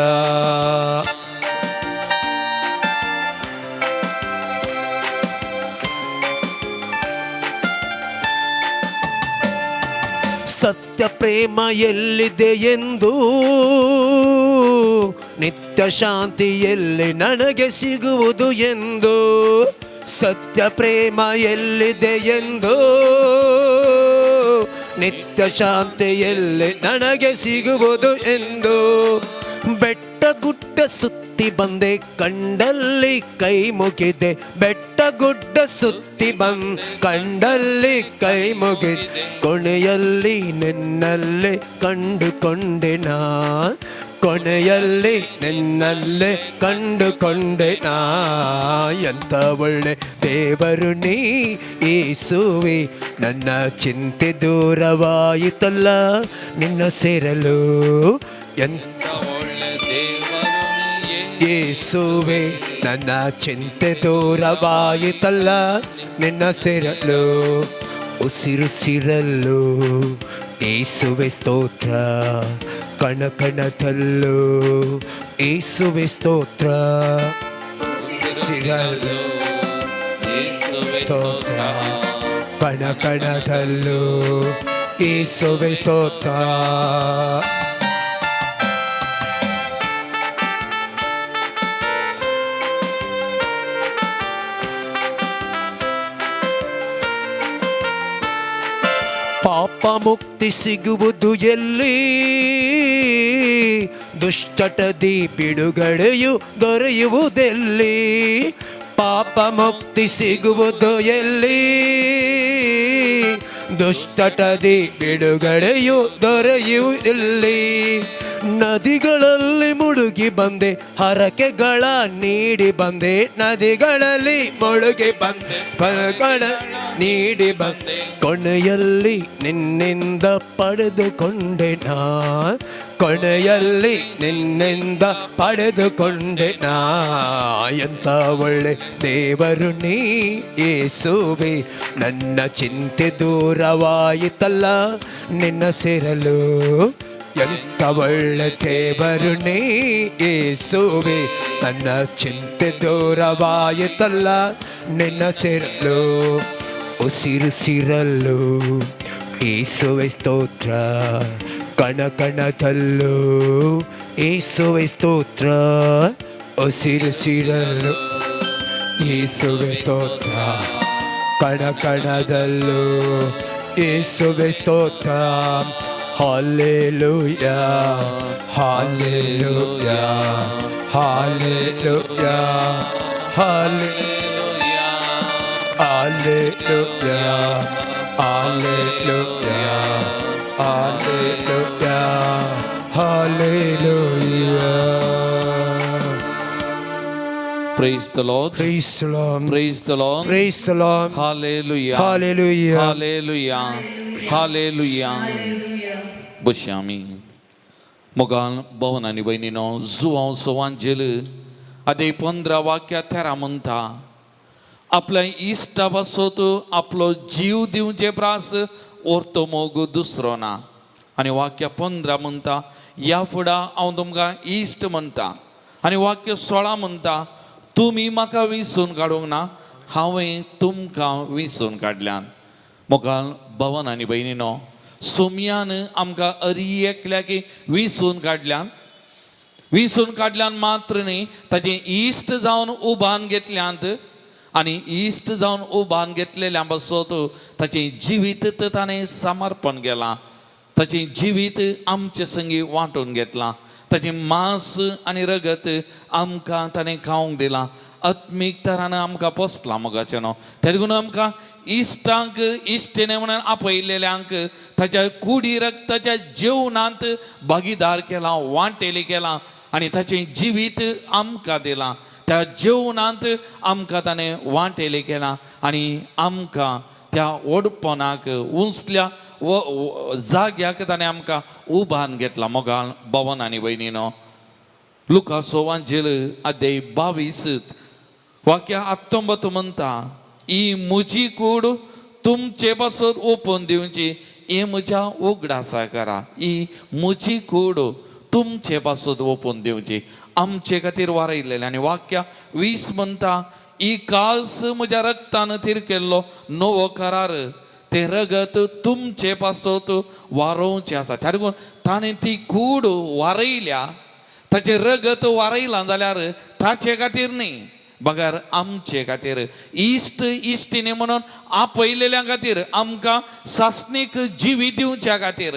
ಸತ್ಯ ಪ್ರೇಮ ಎಲ್ಲಿದೆ ಎಂದು, ನಿತ್ಯ ಶಾಂತಿ ಎಲ್ಲಿ ನನಗೆ ಸಿಗುವುದು ಎಂದು. ಸತ್ಯ ಪ್ರೇಮ ಎಲ್ಲಿದೆ ಎಂದು, ನಿತ್ಯ ಶಾಂತಿ ಎಲ್ಲಿ ನನಗೆ ಸಿಗುವುದು ಎಂದು. ಬೆಟ್ಟ ಗುಡ್ಡ ಸುತ್ತಿ ಬಂದೆ, ಕಂಡಲ್ಲಿ ಕೈ ಮುಗಿದೆ. ಬೆಟ್ಟ ಗುಡ್ಡ ಸುತ್ತಿ ಬಂದ್ ಕಂಡಲ್ಲಿ ಕೈ ಮುಗಿದೆ. ಕೊನೆಯಲ್ಲಿ ನಿನ್ನಲ್ಲೇ ಕಂಡುಕೊಂಡೆ ನಾ, ಕೊನೆಯಲ್ಲಿ ನಿನ್ನಲ್ಲೇ ಕಂಡುಕೊಂಡೆ ನಾ. ಎಂತ ಒಳ್ಳೆ ದೇವರು ನೀ ಯೇಸುವೆ, ನನ್ನ ಚಿಂತೆ ದೂರವಾಯಿತಲ್ಲ ನಿನ್ನ ಸೇರಲು. ಎಂತ ಒಳ್ಳೆ ದೇವರು ನೀ ಯೇಸುವೆ, ನನ್ನ ಚಿಂತೆ ದೂರವಾಯಿತಲ್ಲ ನಿನ್ನ ಸೇರಲು. ಉಸಿರುಸಿರಲ್ಲೂ ಯೇಸುವೆ ಸ್ತೋತ್ರ, ಕಣ ಕಣದಲ್ಲೂ ಯೇಸುವೆ ಸ್ತೋತ್ರ. ಸಿರಲ್ಲೂ ಯೇಸುವೆ ಸ್ತೋತ್ರ, ಕಣ ಕಣದಲ್ಲೂ ಯೇಸುವೆ ಸ್ತೋತ್ರ. ಪಾಪ ಮುಕ್ತಿ ಸಿಗುವುದು ಎಲ್ಲಿ, ದುಶ್ಚಟದಿ ಬಿಡುಗಡೆಯು ದೊರೆಯುವುದೆಲ್ಲಿ. ಪಾಪ ಮುಕ್ತಿ ಸಿಗುವುದು ಎಲ್ಲಿ, ದುಶ್ಚಟದಿ ಬಿಡುಗಡೆಯು ದೊರೆಯುವುದೆಲ್ಲಿ. ನದಿಗಳಲ್ಲಿ ಮುಳುಗಿ ಬಂದೆ, ಹರಕೆಗಳ ನೀಡಿ ಬಂದೆ. ನದಿಗಳಲ್ಲಿ ಮುಳುಗಿ ಬಂದೆ, ಹರಕೆಗಳ ನೀಡಿ ಬಂದೆ. ಕೊನೆಯಲ್ಲಿ ನಿನ್ನಿಂದ ಪಡೆದುಕೊಂಡೆ ನಾ, ಕೊನೆಯಲ್ಲಿ ನಿನ್ನಿಂದ ಪಡೆದುಕೊಂಡೆ ನಾ. ಎಂತ ಒಳ್ಳೆ ದೇವರು ನೀ ಯೇಸುವೆ, ನನ್ನ ಚಿಂತೆ ದೂರವಾಯಿತಲ್ಲ ನಿನ್ನ ಸೇರಲು. ಎಂತ ಒಳ್ಳೆ ದೇವರು ನೀ ಯೇಸುವೆ, ನನ್ನ ಚಿಂತೆ ದೂರವಾಯಿತಲ್ಲ ನಿನ್ನ ಸೇರಲು. ಉಸಿರುಸಿರಲ್ಲೂ ಯೇಸುವೆ ಸ್ತೋತ್ರ, ಕಣ ಕಣದಲ್ಲೂ ಯೇಸುವೆ ಸ್ತೋತ್ರ. ಉಸಿರುಸಿರಲ್ಲೂ ಯೇಸುವೆ ಸ್ತೋತ್ರ, ಕಣ ಕಣದಲ್ಲೂ ಯೇಸುವೆ ಸ್ತೋತ್ರ. Hallelujah, hallelujah, hallelujah, hallelujah, hallelujah, hallelujah, hallelujah. Praise the Lord. Praise the Lord. Praise the Lord. Praise the Lord. Hallelujah. Hallelujah. Hallelujah. Hallelujah. बसया आमी. मोगान भवन आनी भयणीनो, जुवांव सवांजेल आदी 15 वाक्या 13 म्हणटा, आपल्या इश्टा पासत आपलो जीव दिवचे प्रास orto मोग दुसरो ना. आनी वाक्य 15 म्हणटा, ह्या फुडां हांव तुमकां इश्ट म्हणटा. आनी वाक्य 16 म्हणटा, तुमी म्हाका विसून काडूंक ना, हांवें तुमकां विसून काडल्यान. मोगाल भवन आनी भयणीनो, सोमयान आमकां अरी एकल्याक विसून काडल्यान. विसून काडल्यान मात्र न्ही, ताजें इश्ट जावन उबान घेतल्यांत. आनी इश्ट जावन उबान घेतलेल्या पासत ताचें जिवीत ताणें समर्पण केलां, ताचें जिवीत आमचे संगी वांटून घेतलां, ताचें मांस आनी रगत आमकां ताणें खावंक दिलां, आत्मीक तरान आमकां पोसलां मोगाचें न्हू. तेका आमकां इश्टांक इश्टिणे म्हणून आपयलेल्यांक ताच्या कुडी रक्ताच्या जेवणांत भागीदार केलां, वांटेली केलां आनी ताचें जिवीत आमकां दिलां. त्या जेवणांत आमकां ताणें वांटेली केलां आनी आमकां त्या व्हडपणाक उंचल्या जाग्याक ताणें आमकां उबान घेतला. मोगाल भवन आनी भयणीनो, लुकासो वांजेल अध्याय 22 वाक्य 19 म्हणटा, ही म्हजी कूड तुमचे पासत ओपून दिवची, ही म्हज्या उगडासा करा. ही म्हजी कूड तुमचे पासत ओपून दिवची, आमचे खातीर वारयलेलें. आनी वाक्य 20 म्हणटा, ही काल्स म्हज्या रक्तान थीर केल्लो नवो करार, तें रगत तुमचे पासत वारोवचें आसा. त्या देखून ताणें ती कूड वारयल्या, ताचें रगत वारयलां जाल्यार ताचे खातीर न्ही, बगर आमचे खातीर, इश्ट इश्टिणी म्हणून आपयलेल्या खातीर, आमकां सासणीक जिवी दिवच्या खातीर.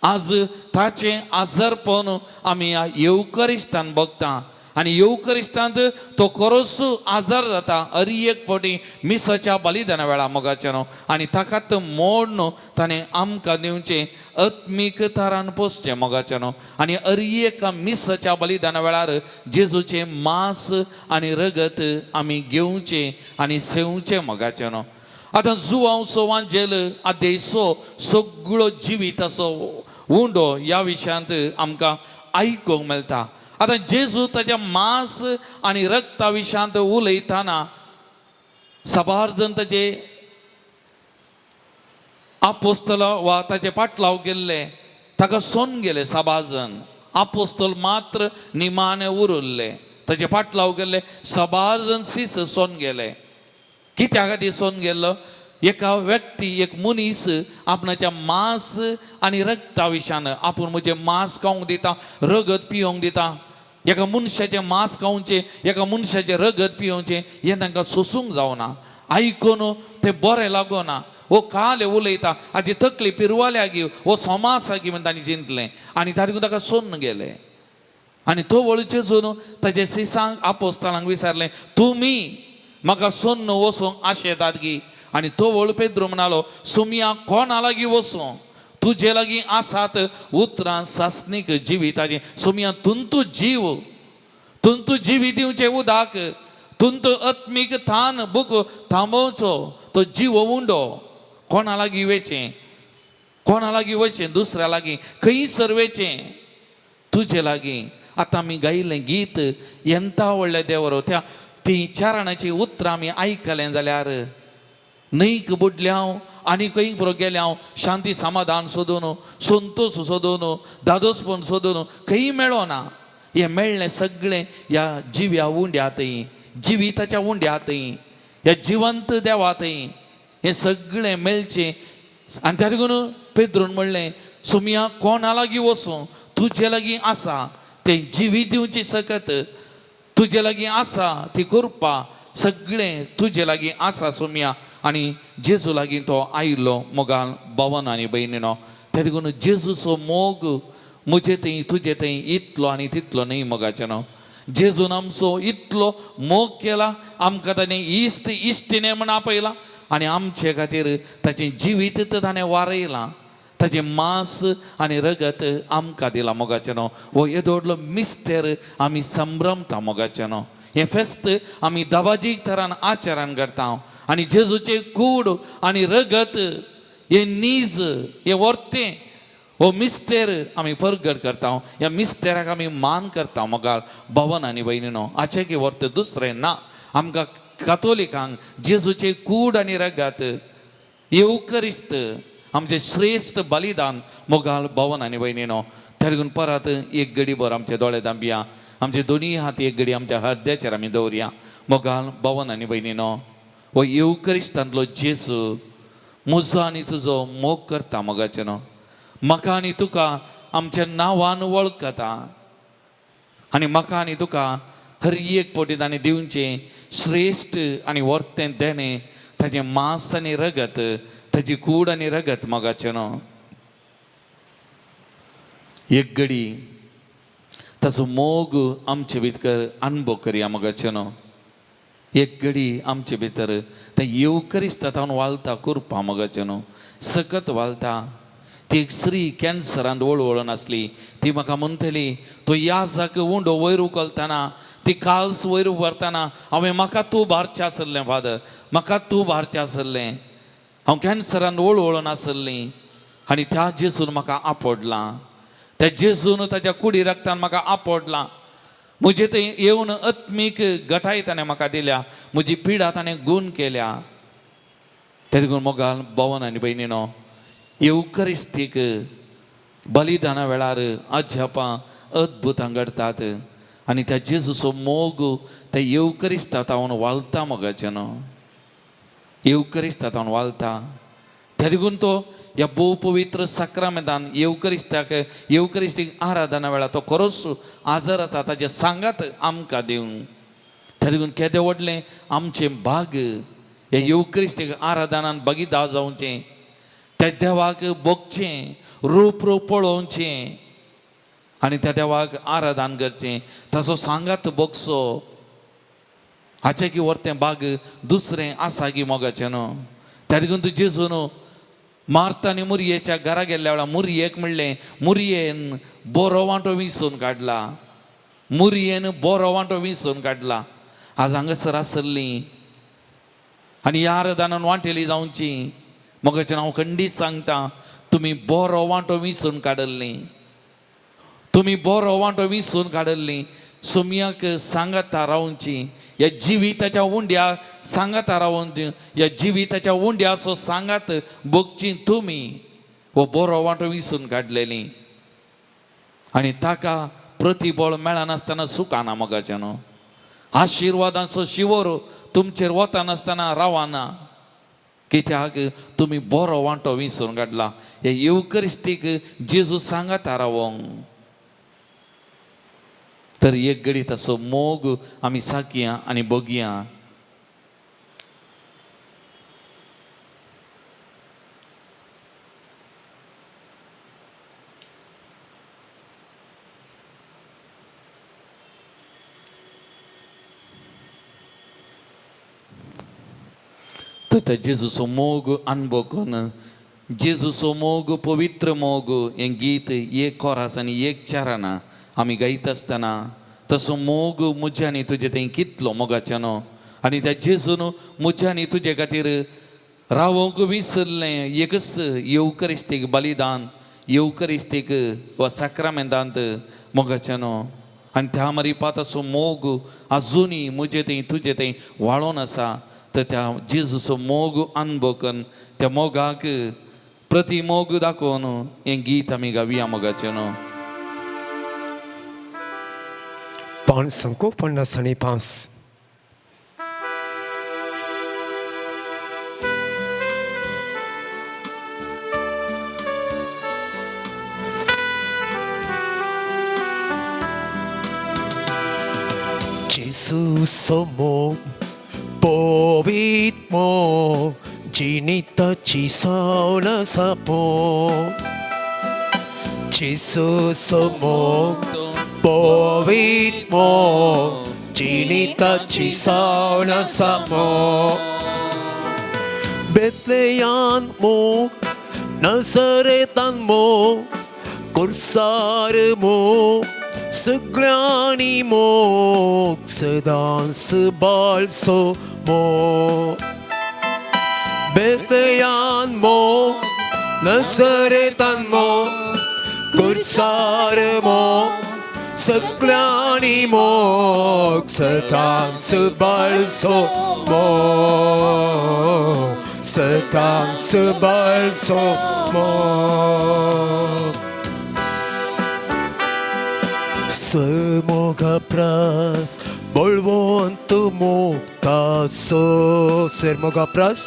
आज ताचें आजारपण आमी ह्या येवकरिस्तान बघता आनी येवकरिस्तांत तो खरोच आजार जाता हर एक फावटी मिसाच्या बलिदाना वेळा मोगाचें न्हू. आनी ताकात मोडून ताणें आमकां दिवचें आत्मीक तरान पोसचें मोगाचें न्हू. आनी हर एका मिसाच्या बलिदाना वेळार जेजूचें मांस आनी रगत आमी घेवचें आनी सेवचें मोगाचें न्हू. आतां जुवांव सोवांजेल आदेय सो सगळो जिविताचो उंडो ह्या विशयांत आमकां आयकूंक मेळटा. आतां जेजू ताच्या मांस आनी रक्ता विशयांत उलयतना साबार जण ताजे आपोस्तल वा ताचे पाटलाव गेल्ले ताका सोन गेले. साबार जण आपोस्तल मात्र निमाणे उरल्ले, ताचे पाटलाव गेल्ले साबार जण सीस सोन गेले. कित्या खातीर सोन गेल्लो? एका व्यक्ती, एक मनीस आपणाच्या मांस आनी रक्ता विशयान, आपूण म्हजें मांस खावंक दिता, रगत पिवंक दिता, एका मनशाचें मांस खावचें, एका मनशाचें रगत पिवचें, हें तांकां सोसूंक जावना. आयकून तें बरें लागना. हो काल उलयता, हाजी तकली पिरवाल्या गी, हो सोमास गी म्हण तांणी चिंतलें आनी तातूंत ताका सोन्न गेलें. आनी तो वळचें सोदून ताजे सिसांक आपोस्तालांक विचारलें, तुमी म्हाका सोन्न वचूंक आशेतात गी? आनी तो वळ पेद्रू म्हणालो, सुमया कोणा लागीं वचूं? तुजे लागीं आसात उतरां सासणीक जिविताचीं. सुमया तुंतू जीव, तुंतू जिवी दिवचें उदक, तुंतू आत्मीक थान बुक थांबोवचो तो जीव उंडो. कोणा लागीं वेचें? कोणा लागीं वचें? दुसऱ्या लागीं खंयसर वेचें? तुजे लागीं. आतां आमी गायलें गीत एंता व्हडल्या देवरो, त्या ती चारणाची उतरां आमी आयकलें जाल्यार न्हंयक बुडल्या हांव आनी खंय पुरो गेलें हांव, शांती समाधान सोदून, संतोश सोदून, दादोसपण सोदून खंय मेळना. हें मेळ्ळें सगळें ह्या जिव्या उंड्यातय, जिविताच्या उंड्यातय, ह्या जिवंत देवातय हें सगळें मेळचें. आनी त्या देखून पेद्रून म्हणलें, सुमया कोणा लागीं वचूं? तुजे लागीं आसा तें जिवीत दिवची सकत, तुजे लागीं आसा ती कृपा, सगळें तुजे लागीं आसा सुमया. आनी जेजू लागीं तो आयलो. मोगाल भवन आनी भयणीनो, ते देखून जेजूचो मोग म्हजे थंय तुजे थंय इतलो आनी तितलो न्हय मोगाचें न्हू. जेजून आमचो इतलो मोग केला, आमकां ताणें इश्ट इश्टिणें म्हण आपयला आनी आमचे खातीर ताचें जिवीत ताणें वारयलां, ताचें मांस आनी रगत आमकां दिलां मोगाचें न्हू. हो येदो व्हडलो मिस्तेर आमी संभ्रमता मोगाचें न्हू. हें फेस्त आमी दबाजीक थरान आचरण करता आनी जेजूचें कूड आनी रगत हें नीज हें वर्तें हो मिस्तेर आमी परगट करता, ह्या मिस्तेराक आमी मान करता मोगाळ भवन आनी भयणीनो. हाचें की वर्त दुसरें ना. आमकां कातोलिकांक जेजूचें कूड आनी रगत येवकरिस्त आमचें श्रेश्ठ बलिदान मोगाळ भवन आनी भयणीनो. त्या लागून परत एक घडी भर आमचे दोळे धांपया, आमचे दोनूय हात एक घडी आमच्या हृदयाचेर आमी दवरया. मोगाळ भवन आनी भयणीनो, हो येवकरिस्तांतलो जेजू म्हजो आनी तुजो मोग करता मोगाचें न्हू. म्हाका आनी तुका आमच्या नांवान वळखता आनी म्हाका आनी तुका हर एक पटी ताणें दिवचें श्रेश्ठ आनी वर्तें देणें ताचें मांस आनी रगत, ताची कूड आनी रगत मोगाचें न्हू. एक घडी ताचो मोग आमचे भितर अनुभव करया मोगाचें न्हू. एक घडी आमचे भितर तें येवकरिस्ता तावन वालता कुरपा मोगाचें न्हू, सकत वालता. ती एक स्त्री कॅन्सरांत वळवळून आसली, ती म्हाका म्हणटली तो याजाक उंडो वयर उखलतना, ती काल्स वयर व्हरतना हांवें म्हाका तूं भारचें आसलें फादर, म्हाका तूं भारचें आसलें, हांव कॅन्सरान वळवळून आसली आनी त्या जेजून म्हाका आपडलां, त्या जेजून ताच्या कुडी रक्तान म्हाका आपडलां, म्हजे थंय येवन आत्मीक गटाय ताणें म्हाका दिल्या, म्हजी पिडा ताणें गूण केल्या. ते देखून मोगाल भवन आनी भयणीनो, येवकरिस्तीक बलिदाना वेळार अजापां अद्भुतां घडटात आनी त्या जेजूचो मोग त्या येवकरिस्ता तावन वालता मोगाचें न्हू, येवकरिस्ता तावन वालता. त्या देखून तो ह्या भोव पवित्र साक्रामेंतान येवकरिस्ताक येवकरिस्तीक आराधना वेळार तो खरोच आजर आसा ताचें सांगात आमकां दिवंक. त्या देखून केदें व्हडलें आमचें भाग ह्या येवकरिस्तीक आराधनान भागीदार जावचें, त्या देवाक भोगचें, रूप रूप पळोवचें आनी त्या देवाक आराधन करचें, ताचो सांगात भोगचो. हाचें की वर्तें भाग दुसरें आसा की मोगाचें न्हू. त्या देखून तूं जेजू न्हू मार्ता आनी मुरयेच्या घरा गेल्ल्या वेळार मुरयेक म्हणलें, मुरयेन बरो वांटो विंचून काडला, मुरयेन बरो वांटो विंचून काडला. आज हांगासर आसली आनी ह्या आराधनान वांटेली जावची मोगाचें हांव खंडीत सांगता, तुमी बरो वांटो विंचून काडली, तुमी बरो वांटो विंचून काडली. सोमयाक सांगाता रावची, ह्या जिविताच्या उंड्या सांगाता रावून ह्या जिविताच्या उंड्याचो सांगात भोगची तुमी हो बरो वांटो विंचून काडलेली आनी ताका प्रतिबळ मेळनासतना सुखाना मोगाचें न्हू. आशिर्वादांचो शिंवर तुमचेर वतानासतना रावना, कित्याक तुमी बरो वांटो विंचून काडला. हे येवकरिस्तीक जेजू सांगाता रावोंक. तर एक घडी ताचो मोग आमी साकया आनी बगया. तर त्या जेजूचो मोग अनुभव करून जेजूचो मोग पवित्र मोग हें गीत एक कोरास आनी एक चाराना आमी गायता आसतना तसो मोग म्हज्या आनी तुजे थंय कितलो मोगाचें न्हू. आनी त्या जेजून म्हज्या आनी तुजे खातीर रावोंक विसरलें एकच येवकरिस्तीक बलिदान, येवकरिस्तीक वा साक्रामेंतांत मोगाचें न्हू. आनी त्या मारिपा तसो मोग आजुनूय म्हजे थंय तुजे थंय वाळोन आसा. तर त्या जेजूचो मोग अनुभव करून त्या मोगाक प्रति मोग दाखोवन हें गीत आमी गावया मोगाचें न्हू. 555. Jesus somos, povitmo, जिणिताची सावण सापो जेजूचो मोग पवित्र मोग जिणिताची सावण सामो बेतलेयान मोग नजरेतान मोग कुर्सार मोग सगळ्यांनी मोग सदांच बाळसो मोग बेतयान मोग नजरेतान मोग कुर्सार मोग सगळ्यांनी मोग सदांच बाळसो मोग सदांच बाळसो मोग समोग प्रास बळवंत मोगतासो सरमोगा प्रास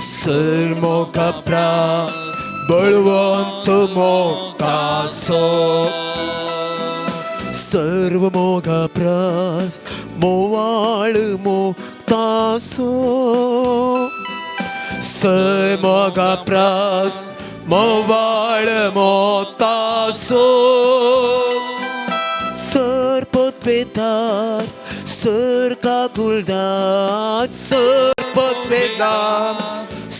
सरमोगा प्रास बळवंत मोगतासो सर्व मोगा प्रास मोवाळ मोगतासो सरमोगा प्रास मोवाळ मोगतासो सर पतवेदार सर काकुलदार सर पतवेदार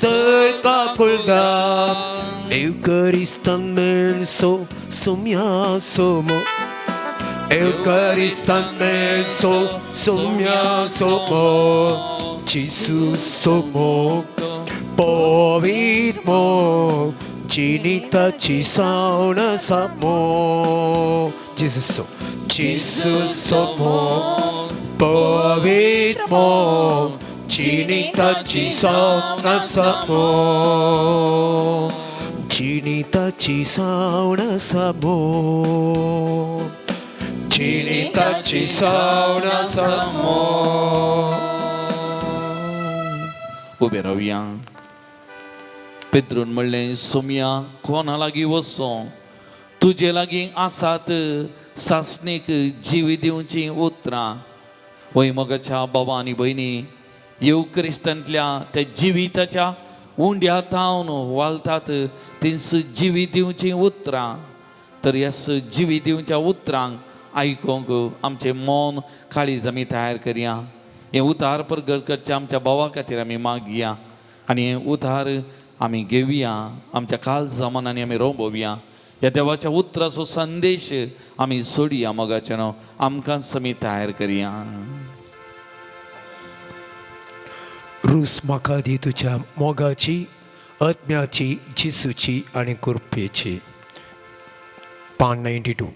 सर काकुलदार Eucaristan melso sumya somo Eucaristan melso sumya somo Jesus somo पवित्र मोग जिणिताची सावण सामो जेजूसो जेजूचो मोग पवित्र मोग जिणिताची सावण सामो जिणिताची सावण सामो जिणिताची सावण सामो उबे रावया. पेद्रून म्हणलें, सोमया कोणा लागीं वचों, तुजे लागीं आसात सासणीक जीव दिवचीं उतरां. वय मोगाच्या बाबा आनी भयणी, येव क्रिस्तांतल्या त्या जिविताच्या उंड्या तावन वालतात तींच जिवी दिवचीं उतरां. तर ह्या जिवी दिवच्या उतरांक आयकूंक आमचें मन काळीज आमी तयार करया. हें उतार परगट करचें आमच्या भावा खातीर आमी मागया आनी हें उतार आमी घेवया, आमच्या काळजा मनांनी आमी रोंबोवया. ह्या देवाच्या उतराचो संदेश आमी सोडया. मोगाचें न्हू आमकांच आमी तयार करया. रूस म्हाका दी तुज्या मोगाची, आत्म्याची, जेजूची आनी कृपेची. पान 92.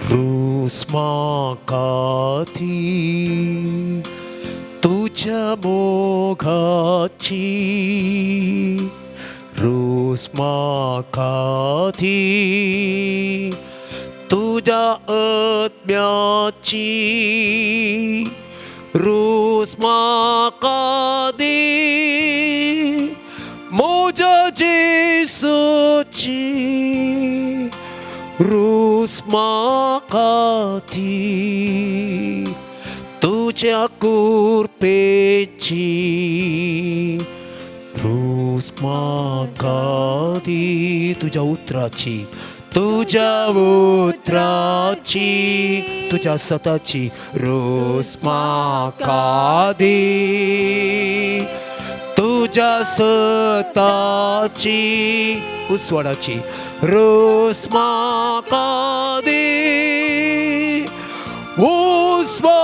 रूस म्हाका दी तुज्या मोगाची, रूस म्हाका दी तुज्या आत्म्याची, रूस म्हाका दी म्हज्या जेजूची, रूस म्हाका दी तुज्या कृपेची, रूस म्हाका दी तुज्या उतराची, तुज्या उतराची, तुज्या सताची, रूस म्हाका दी तुज्या सताची, उस्वाडाची, रूस म्हाका दी उस्वाडाची,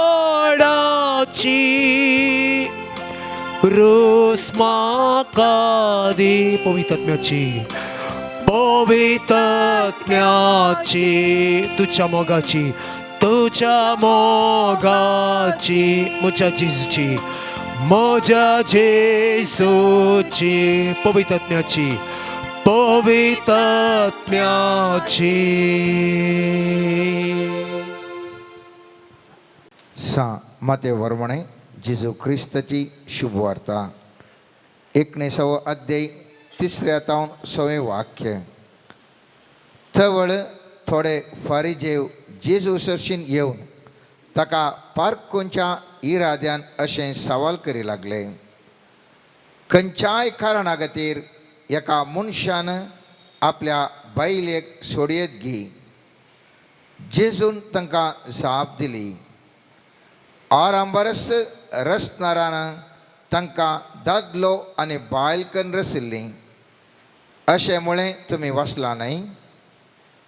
रूस म्हाका दी पवित्र आत्म्याची, पवित्र आत्म्याची, तुज्या मोगाची, तुज्या मोगाची, म्हज्या जेजूची, म्हज्या जेजूची, पवित्र आत्म्याची, पवित्र आत्म्याची. सा माते वर्मणे जेजू क्रिस्ताची शुभवार्ता 19वो अध्याय 3 तावन 6वें वाक्य. तवळ थोडे फारिजेव जेजू सरशीन येवन ताका पारखूंच्या इराद्यान अशें सवाल करी लागले, खंयच्याय कारणा खातीर एका मनशान आपल्या बायलेक सोडयेत गी? जेजून तांकां जाप दिली, आरांबरस रसणारान तांकां दादलो आनी बायल कन्न रसिल्लीं अशें म्हळें तुमी वाचलां न्हय?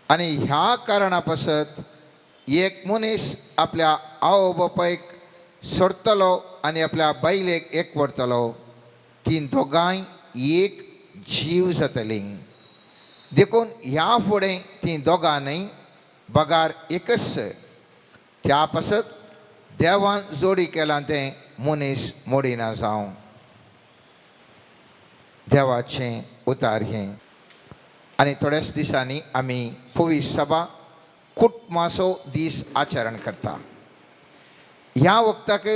आनी ह्या कारणा पासत एक मनीस आपल्या आवय बापायक सोडटलो आनी आपल्या बायलेक एकवटतलो, तीं दोगांय एक जीव जातलीं. देखून ह्या फुडें तीं दोगां न्हय बगार एकच. त्या पासत देवान जोडी केलां तें मनीस मोडिना जावं. देवाचें उतार हें. आनी थोड्याच दिसांनी आमी पवित्र सभा कुटुंबाचो दीस आचरण करता. ह्या वखदाक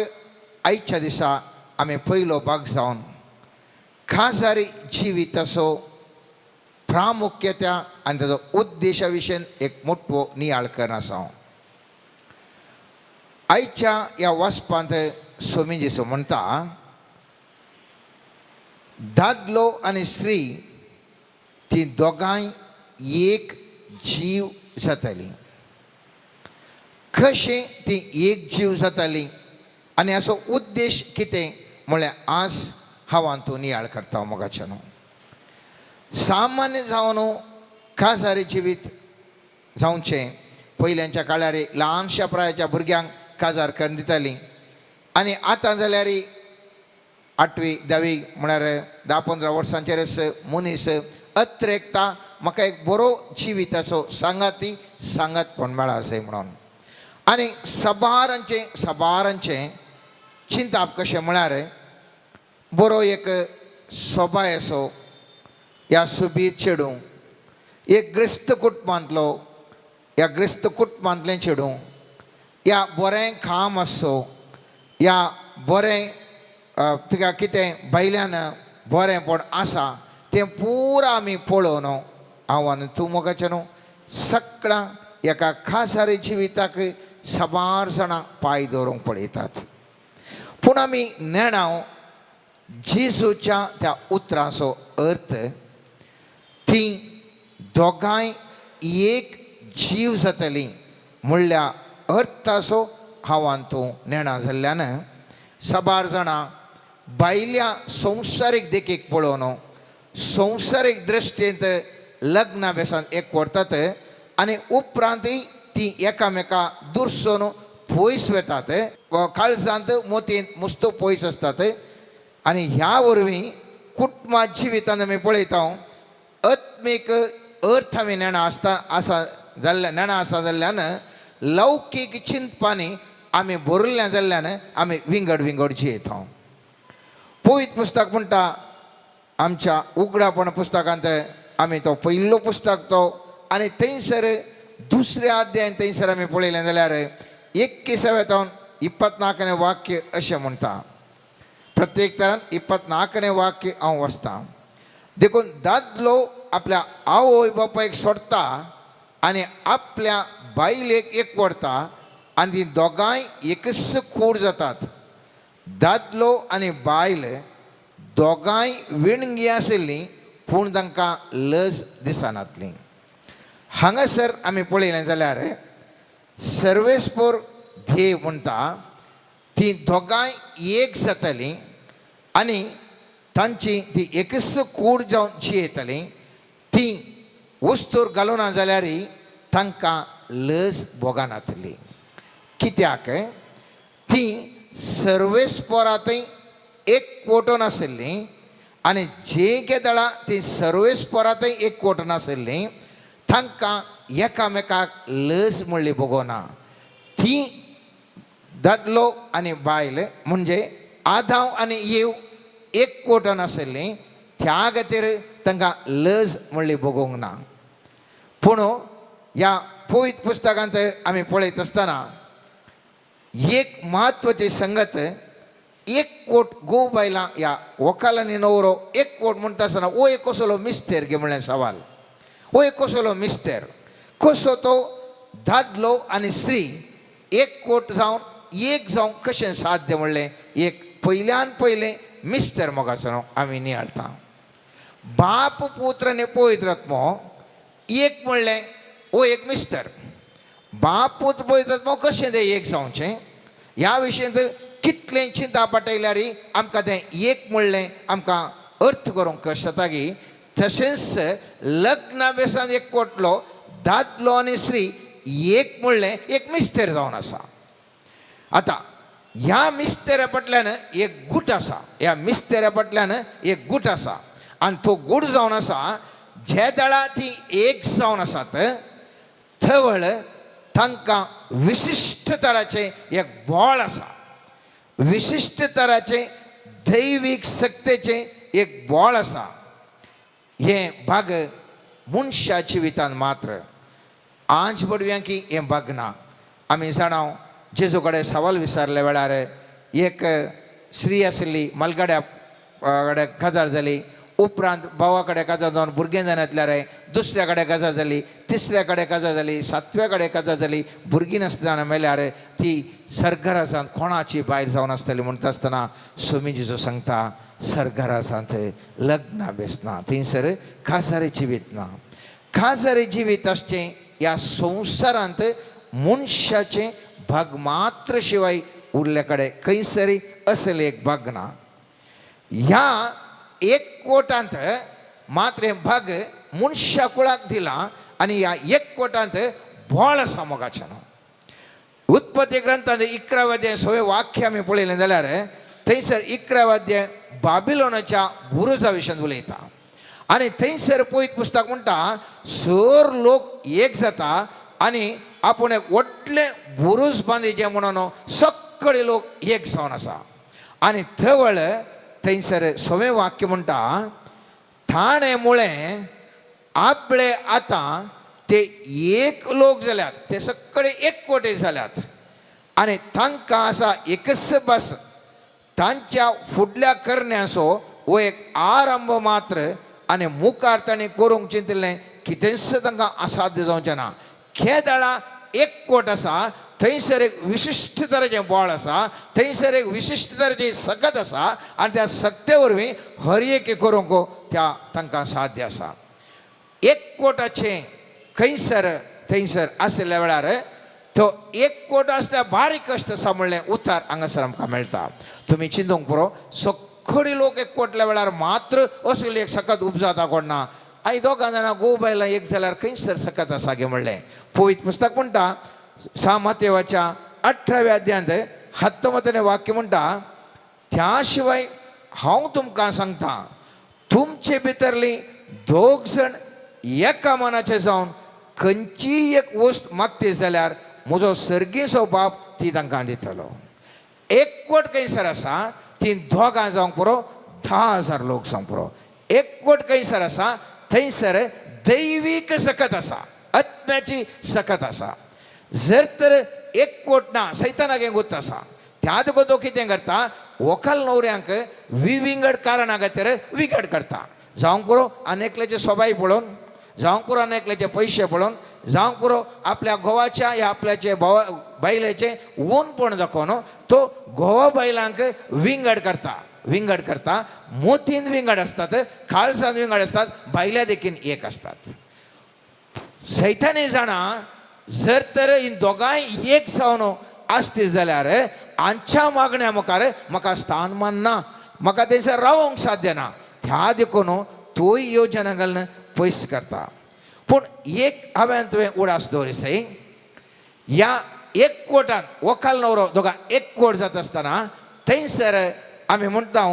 आयच्या दिसा आमी पयलो भाग जावन खासारी जिविताचो प्रामुख्यता आनी ताचो उद्देशा विशयन एक मोटवो नियाळ करना आसा. आयच्या ह्या वाचपांत सोमी जेसू म्हणटा, दादलो आनी स्त्री ती दोगांय एक जीव जाताली. कशें ती एक जीव जाताली आनी हाचो उद्देश कितें म्हळ्यार आज हांव हातूंत नियाळ करता. मोगाच्यान सामान्य जावन काजारी जिवीत जावचें. पयल्यांच्या काळार ल्हानशा प्रायाच्या भुरग्यांक काजार करून दितालीं आनी आतां जाल्यार आठवी धावी म्हळ्यार 10-15 वर्सांचेरच मनीस अत्रेकता म्हाका एक बरो जिविताचो सांगाती सांगातपण मेळा अशें म्हणून. आनी सबारांचें सबारांचें चिंताप कशें म्हळ्यार बरो एक सोबाय असो ह्या सुबीत चेडूं एक ग्रिस्त कुटुंबांतलो, ह्या ग्रिस्त कुटुंबांतलें चेडूं या बरें काम आसचो या बरें तिका कितें भायल्यान बरेंपण आसा तें पुरा आमी पळोवन हांव आनी तूं मोगाचें न्हू सगळां एका खासारी जिविताक साबार जाणां पांय दवरूंक पळयतात. पूण आमी नेणाव जेजूच्या त्या उतरांचो अर्थ ती दोगांय एक जीव जातली म्हणल्या अर्थाचो हांव आनी तूं नेणा जाल्ल्यान साबार जाणां भायल्या संवसारीक देखीक पळोवन संवसारीक दृश्टींत लग्ना बेसान एक व्हरतात आनी उपरांतय ती एकामेका दुरसून पयस वतात, काळजांत मोतींत मुस्त पयस आसतात. आनी ह्या वरवीं कुटुंबा जिवितांत आमी पळयता आत्मीक अर्थ आमी नेणा आसता आसा जाल्ल्या नेणा आसा जाल्ल्यान लौकीक चिंतपांनी आमी भरिल्ल्या जाल्ल्यान आमी विंगड विंगड जियेता. पवित्र पुस्तक म्हणटा आमच्या उगडापण पुस्तकांत आमी तो पयलो पुस्तक तो आनी थंयसर दुसऱ्या अध्यायान थंयसर आमी पळयलें जाल्यार 21व्या 24ನೇ वाक्य अशें म्हणटा. प्रत्येक तरान 24ನೇ वाक्य हांव वाचतां. देखून दादलो आपल्या आवय बापायक सोडटा आनी आपल्या बायलेक एक व्हरता आनी ती दोगांय एकच कूड जातात. दादलो आनी बायल दोगांय विणगी आशिल्लीं पूण तांकां लज दिसनातली. हांगासर आमी पळयलें जाल्यार सर्वेस्पोर देव म्हणटा ती दोगांय एक जातालीं आनी तांची ती एकच कूड जावन जियेतालीं. ती वस्तूर घालुना जाल्यार तांकां लज भोगनातली. कित्याक ती सर्वेस्पोरांतय एक कोटून आशिल्लीं आनी जे केदळा ती सर्वेस्पोरांतय एक कोटून आशिल्लीं तांकां एकामेकाक लज म्हणली भोगोना. ती दादलो आनी बायल म्हणजे आदाव आनी येव एक कोटून आशिल्लीं त्या खातीर तांकां लज म्हणली भोगोवंक ना. पूण ह्या पवित्र पुस्तकांत आमी पळयत आसतना एक म्हत्वाची संगत एक कोट घोव बायलां ह्या व्हंकल आनी न्हवरो एक कोट म्हणटा आसतना हो एक कसलो मिस्तेर गे म्हणलें सवाल. हो एक कसलो मिस्तेर कसो तो दादलो आनी स्त्री एक कोट जावन एक जावंक कशें साध्य म्हणलें एक पयल्यान पयलें मिस्तर मोगाचो आमी नियाळता. बाप पुत्र आनी पवित्र आत्मो एक म्हणलें हो एक मिस्तर. बाप पुत्र पवित्र आत्मो कशें तें एक जावचें ह्या विशयांत कितलें चिंता पाटयल्यार आमकां तें एक म्हणलें आमकां अर्थ करूंक कश्ट जाता की. तशेंच लग्ना बेसान एक कोटलो दादलो आनी स्त्री एक म्हणलें एक मिस्तेर जावन आसा. आतां ह्या मिस्तेरा फाटल्यान एक गूट आसा, ह्या मिस्तेरा फाटल्यान एक गूट आसा आनी तो गूट जावन आसा जे दळा ती एक जावन आसात थवळ तांकां विशिश्ट तराचें एक बळ आसा, विशिश्ट तराचें दैवीक शक्तेचें एक बळ आसा. हें भाग मनशा जिवितान मात्र आंज पडव्या की हें भाग ना. आमी जाणा जेजू कडेन सवाल विचारल्या वेळार एक स्त्री आशिल्ली मलगाड्या कडेन काजार जाली, उपरांत भावा कडेन काजार जावन भुरगें जायनातल्यार दुसऱ्या कडेन काजार जाली, तिसऱ्या कडेन काजार जाली, सातव्या कडेन काजार जाली, भुरगीं नासतना मेल्यार ती सरघरासांत कोणाची बायल जावन आसतली म्हणटा आसतना स्वामी जेजू सांगता सरघरासांत लग्नां बेसना, थंयसर काजारी जिवीत ना. काजारी जिवीत आसचें ह्या संवसारांत मनशाचें भाग मात्र शिवाय उरल्या कडेन खंयसरी असलें एक भाग ना. ह्या एक कोटांत मात्र हें भाग मनशा कुळाक दिला आनी ह्या एक कोटांत बोळ आसा मोगाचें. उत्पत्ती ग्रंथांत 11व्या अध्याय 6 वाक्य आमी पळयलें जाल्यार थंयसर 11व्या अध्याय बाबिलोनाच्या बुरुजा विशयांत उलयता आनी थंयसर पयत पुस्तक म्हणटा सर लोक एक जाता आनी आपूण एक व्हडलें बुरूज बांदिचें म्हणून सगळे लोक एक जावन आसा. आनी थवळ थंयसर 6वें वाक्य म्हणटा थाणें मुळें आपले आतां ते एक लोक जाल्यात, ते सगळे एक कोटे जाल्यात आनी तांकां आसा एकच बस. तांच्या फुडल्या करण्याचो हो एक आरंभ मात्र आनी मुखार तांणी करूंक चिंतिल्लें कितेंच तांकां असाध्य जावचें ना. खेदळा एक कोट आसा, थंयसर एक विशिश्ट तरेचें बळ आसा, थंयसर एक विशिश्ट तरेची सकत आसा आनी त्या सक्ते वरवीं हर एक करूंक त्या तांकां साध्य आसा. एक कोटाचें खंयसर थंयसर आशिल्ल्या वेळार तो एक कोट आसल्यार बारीक कश्ट आसा म्हणलें उतार हांगासर आमकां मेळटा. तुमी चिंतूंक पुरो सगळे लोक एक कोटल्या वेळार मात्र असली एक सकत उपजाता कोण ना. आनी दोगां जाणां घोव बायलां एक जाल्यार खंयसर सकत आसा गे म्हणलें. पवित्र पुस्तक म्हणटा 6 मातेवाच्या 18व्या अध्यायांत 19 वाक्य म्हणटा त्या शिवाय हांव तुमकां सांगता तुमचे भितरली दोग जाण एका मनाचे जावन खंयचीय एक वस्त मागती जाल्यार म्हजो सर्गीचो बाप ती तांकां दितलो. एक कोट खंयसर आसा ती दोगां जावंक पुरो 10,000 लोक जावंक पुरो. एक कोट खंयसर आसा थंयसर दैवीक सकत आसा, आत्म्याची सकत आसा. जर तर एक कोट ना सैतानाक हें गुत्त आसा त्या देखून तो कितें करता व्हंकल न्हवऱ्यांक विविंगड कारणां खातीर विंगड करता. जावंक पुरो आनी एकल्याचे सोबाय पळोवन, जावंक पुरो आनी एकल्याचे पयशे पळोवन, जावंक पुरो आपल्या घोवाच्या या आपल्याचे भावा बायलेचें ऊनपण दाखोवन तो घोवा बायलांक विंगड करता, विंगड करता. मोतीन विंगड आसतात, काळजान विंगड आसतात, बायल्या देखीन एक आसतात. सैतानी जाणा जर तर ही दोगांय एक जावन आसती जाल्यार आमच्या मागण्या मुखार म्हाका स्थान मानना, म्हाका थंयसर रावोंक साध्य ना. त्या देखून तोय योजना घालून पयस करता. पूण एक हांवें तुवें उडास दवरी सई ह्या एक कोटान व्हंकल न्हवरो दोगां एक कोट जाता आसतना थंयसर आमी म्हणटा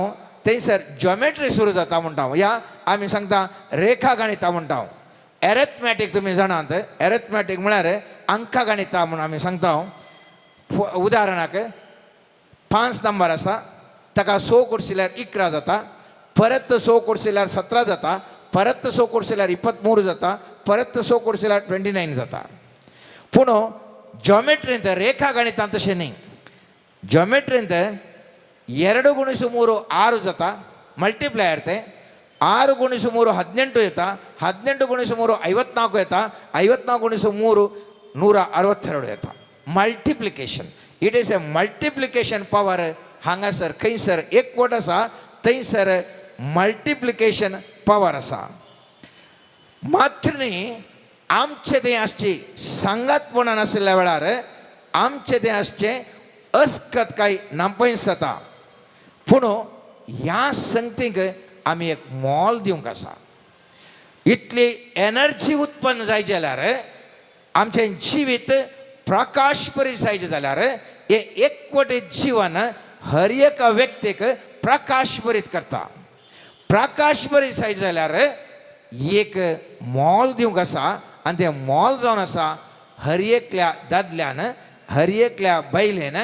थंयसर जॉमेट्री सुरू जाता म्हणटा, ह्या आमी सांगता रेखा गणितां म्हणटा. एरेथमॅटीक तुमी जाणात, एरेथमॅटीक म्हळ्यार अंका गणितां म्हूण आमी सांगता. उदाहरणाक 5 नंबर आसा ताका 6 कुडशिल्यार 11 जाता, परत 6 कुडशिल्यार 17 जाता, परत 6 कुडशिल्यार 23 जाता, परत 6 कुडशिल्यार 29 जाता. पूण जॉमेट्रींत रेखा गणितांत तशें न्ही. जॉमेट्रींत 2 × 3 6 जाता, मल्टिप्लायर तें 6 × 3 18 येता, 18 × 3 54 येता, 54 × 3 162 येता. Multiplication, it is a multiplication power. हांगासर खंयसर एकवट आसा थंयसर मल्टिप्लिकेशन पावर आसा. मात्र न्ही, आमचें तें आसची सांगातपणान आशिल्ल्या वेळार आमचें तें आसचें अस्कत काय नापयस जाता. पूण ह्या संगतीक आमी एक मोल दिवंक आसा. इतली एनर्जी उत्पन्न जायत जाल्यार, आमचें जिवीत प्रकाश परी जायत जाल्यार, हें एकवटीत जिवन हर एका व्यक्तीक प्रकाश बरीत करता. प्रकाश बरीत जायत जाल्यार एक मोल दिवंक आसा आनी तें मोल जावन आसा हर एकल्या दादल्यान, हर एकल्या बायलेन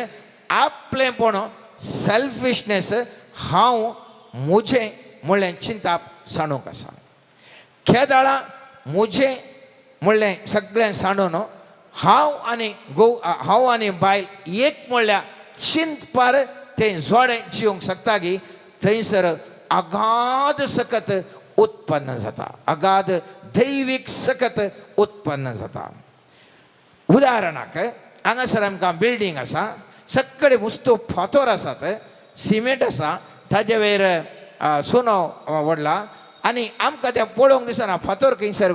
आपलेंपण, सेल्फिशनेस, हांव म्हजें म्हणलें चिंताप सांडूंक आसा. केदाळा म्हजें म्हणलें सगळें सांडून हांव आनी घोव, हांव आनी बायल एक म्हणल्यार चिंतपार तें जोडें जिवंक शकता की थंयसर अगाध सकत उत्पन्न जाता, अगाध दैवीक सकत उत्पन्न जाता. उदाहरणाक हांगासर आमकां बिल्डींग आसा, सगळे वस्तू फातोर आसात, सिमेंट आसा, ताजे वयर सुनो व्हडला आनी आमकां तें पळोवंक दिसना फातोर खंयसर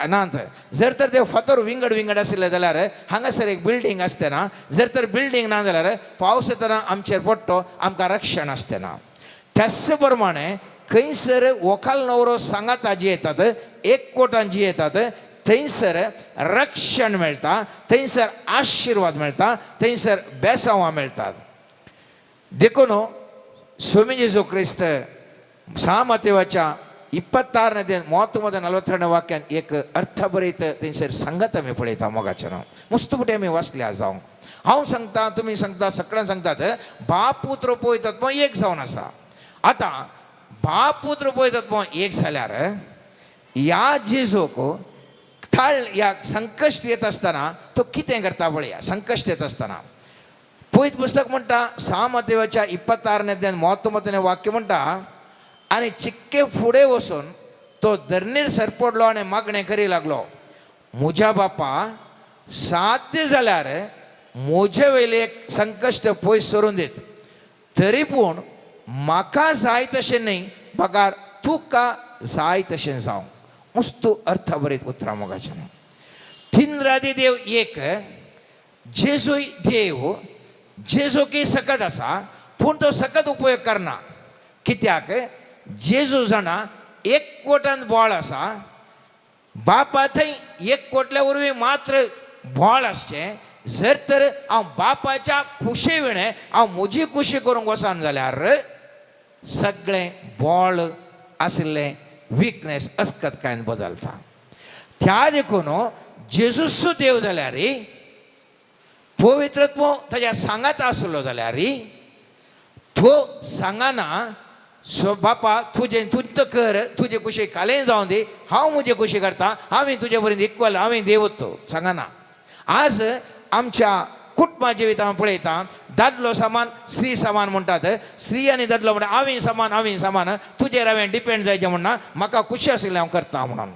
नात. जर तर ते फातोर विंगड विंगड आशिल्ले जाल्यार हांगासर एक बिल्डींग आसते ना. जर तर बिल्डींग ना जाल्यार पावस येतना आमचेर पडटो, आमकां रक्षण आसते ना. त्याच प्रमाणे खंयसर व्हंकल न्हवरो सांगाता जियेतात, एकवटान जियेतात, थंयसर रक्षण मेळटा, थंयसर आशिर्वाद मेळटा, थंयसर बेसांवां मेळटात. देखून स्वामी जेजू क्रिस्त सा 26ನೇ 39 42ನೇ वाक्यान एक अर्थभरीत थंयसर सांगत आमी पळयता. मोगाचें नांव मुस्त पुटी आमी वाचल्या जावं. हांव सांगता, तुमी सांगता, सगळ्यांक सांगतात, बाप पुत्र पवित्र एक जावन आसा. आतां बाप पुत्र पवित्र एक जाल्यार ह्या जेजूक थाळ ह्या संकश्ट येत आसतना तो कितें करता पळया. संकश्ट येत आसतना पवित्र पुस्तक म्हणटा, सा मातेवाच्या 26ನೇ 39ನೇ वाक्य म्हणटा, आनी चिक्के फुडें वचून तो धरणीर सरपडलो आनी मागणें करी लागलो, म्हज्या बापा, साध्य जाल्यार म्हजे वयलें एक संकश्ट पयस सरून दीत, तरी पूण म्हाका जाय तशें न्ही, बगार तुका जाय तशें जावं. मस्तू अर्थभरीत उतरां मोगाचें. तिनरादी देव एक, जेजूय देव, जेजू की सकत आसा, पूण तो सकत उपयोग करना. कित्याक? जेजू जाणा एकवटान बळ आसा, बापा थंय एकवटल्या वरवीं मात्र बळ आसचें. जर तर हांव बापाच्या खुशी विणें हांव म्हजी खुशी करूंक वचना जाल्यार सगळें बळ आशिल्लें विकनेस अस्कतकायेन बदलता. त्या देखून जेजूस देव जाल्यार, पवित्रत्व ताज्या सांगात आसलो जाल्यार, तो सांगाना, सो बापा तुजें तुजें कर, तुजे कुशी खालें जावं दी, हांव म्हजे कुशी करता, हांवें तुजे पर्यंत इक्वल, हांवें देवत तो सांगाना. आज आमच्या कुटुंबा जिवितां पळयता, दादलो समान स्त्री समान म्हणटात. स्त्री आनी दादलो म्हणटा हांवें समान, हांवें समान, तुजेर हांवें डिपेंड जायचें म्हणना, म्हाका खुशी आशिल्लें हांव करता म्हणून.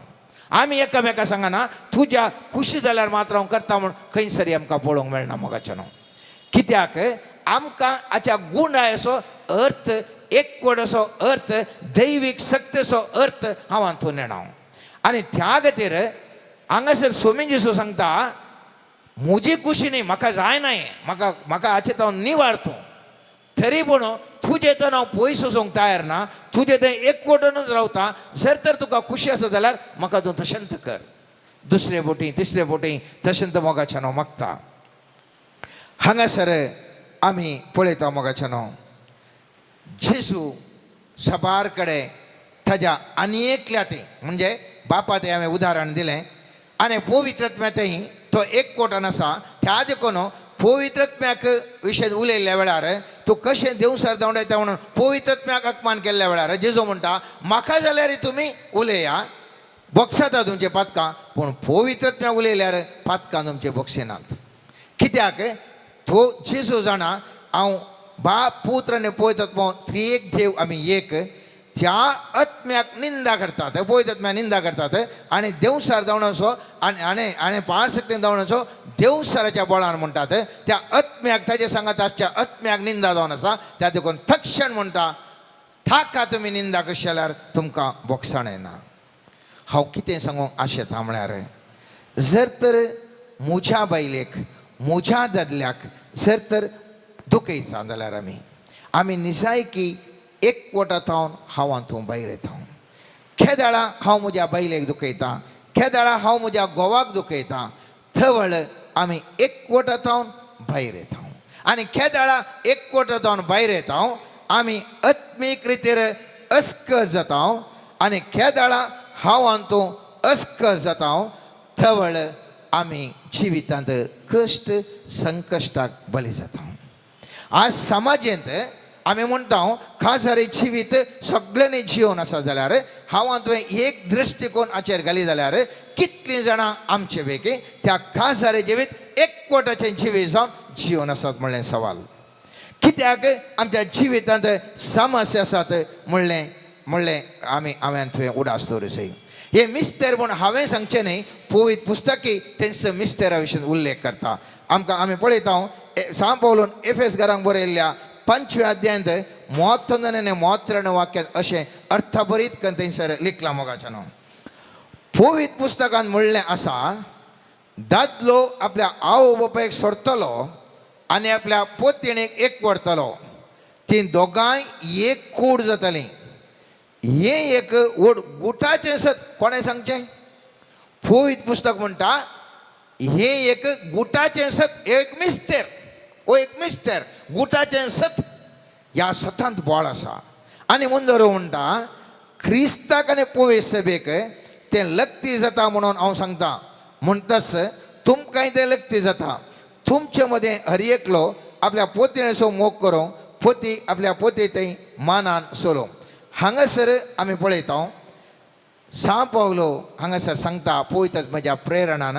आमी एकामेका सांगना, तुज्या खुशी जाल्यार मात्र हांव करता म्हूण खंयसरी आमकां पळोवंक मेळना मोगाचें न्हू. कित्याक? आमकां हाच्या गुणाचो अर्थ, एकवटाचो अर्थ, दैवीक शक्तीचो अर्थ हांव हातून येना. आनी त्या खातीर हांगासर स्वामी जेजू सांगता, म्हजी खुशी न्ही, म्हाका जायना हें, म्हाका म्हाका हाचें हांव निवार तूं, तरी पूण तुजें तर हांव पयस वचूंक तयार ना, तुजें तें एकवटूनच रावता. जर तर तुका खुशी आसा जाल्यार म्हाका तूं तशेंच कर. दुसरे बोटी, तिसरे बोटी तशेंच मोगाच्यान हांव मागता. हांगासर आमी पळयता मोगाच्यान, जेजू सबार कडेन ताज्या आनी एकल्या ते म्हणजे बापा तें हांवें उदाहरण दिलें आनी पवित्रत्म्या तें तो एकवटान आसा. त्या देखून पवित्रत्म्याक विशय उलयल्ल्या वेळार तूं कशें देवसर धांवडायता म्हणून पवित्रत्म्याक अपमान केल्ल्या वेळार जेजू म्हणटा, म्हाका जाल्यार तुमी उलया, बोगसाता तुमचे पातकां, पूण पवित्रत्म्याक उलयल्यार पातकां तुमचे बोगसेनात. कित्याक? तो जेजू जाणा हांव बाप, पुत्र आनी पवित्र त्रिएक देव आमी एक. त्या आत्म्याक निंदा करतात, पवित्र आत्म्याक निंदा करतात आनी देवसार जावन आनी आनी आनी पाळ शक्तीन जावन देवसाराच्या बळान म्हणटात त्या आत्म्याक ताजे सांगात आसच्या आत्म्याक निंदा जावन आसा. त्या देखून तक्षण म्हणटा ताका तुमी निंदा कशी जाल्यार तुमकां बोगसाण येना. हांव कितें सांगूंक आशेता म्हळ्यार जर तर म्हज्या बायलेक म्हज्या दादल्याक जर तर दुखयता जाल्यार आमी आमी निजायकी एकवटा थावन हांव हातूंत भायर येता. खेदाळा हांव म्हज्या बायलेक दुखयता, खेदाळा हांव म्हज्या घोवाक दुखयता, थवळ आमी एकवटा थावन भायर येता आनी खेदाळा एकवटा थावन भायर येता आमी आत्मीक रितीर अस्कस जाता आनी खेदाळा हांव हातूंत अस्कस जाता. थवळ आमी जिवितांत कश्ट संकश्टाक बळी जाता. आज समाजेंत आमी म्हणटा खासारी जिवीत सगळ्यांनी जिवन आसा जाल्यार हांव तुवें एक दृश्टिकोन हाचेर घाली जाल्यार कितलीं जाणां आमचे पैकी त्या खासारी जिवीत एकवटाचें जिवीत जावन जिवन आसात म्हणलें सवाल. कित्याक आमच्या जिवितांत समस्या आसात म्हणलें म्हणलें आमी हांवें तुवें उडास दवरूं जाय. हे मिस्तेर म्हूण हांवें सांगचें न्ही, पवित्र पुस्तकी तेंचो मिस्तेरा विशीं उल्लेख करता. आमकां आमी पळयता सांव पावलून एफेस घरांक बरयल्ल्या 5व्या अध्यायांत 31 आनी 33 वाक्यांत अशें अर्थभरीत करून थंयसर लिखलां मोगाचें न्हू. पवित्र पुस्तकान म्हणलें आसा दादलो आपल्या आवय बापायक सोडटलो आनी आपल्या पोतिणेक एक व्हरतलो, ती दोगांय एक कूड जातली. हें एक व्हड गुटाचें सत कोणें सांगचें? पवित्र पुस्तक म्हणटा हें एक गुटाचें सत, एक मिस्तेर, ओ एक मिस्तेर, गुटाचें सत. ह्या सतांत बळ आसा. आनी मुंदर म्हणटा क्रिस्ताक आनी पवित्र सभेक तें लक्ती जाता म्हणून हांव सांगता. म्हणटाच तुमकांय तें लक्ती जाता. तुमचे मदें हर एकलो आपल्या पोतयेचो मोग करूं, पोती आपल्या पोती थंय मानान सोलो. हांगासर आमी पळयता सांव पावलो हांगासर सांगता पळयतात म्हज्या प्रेरणान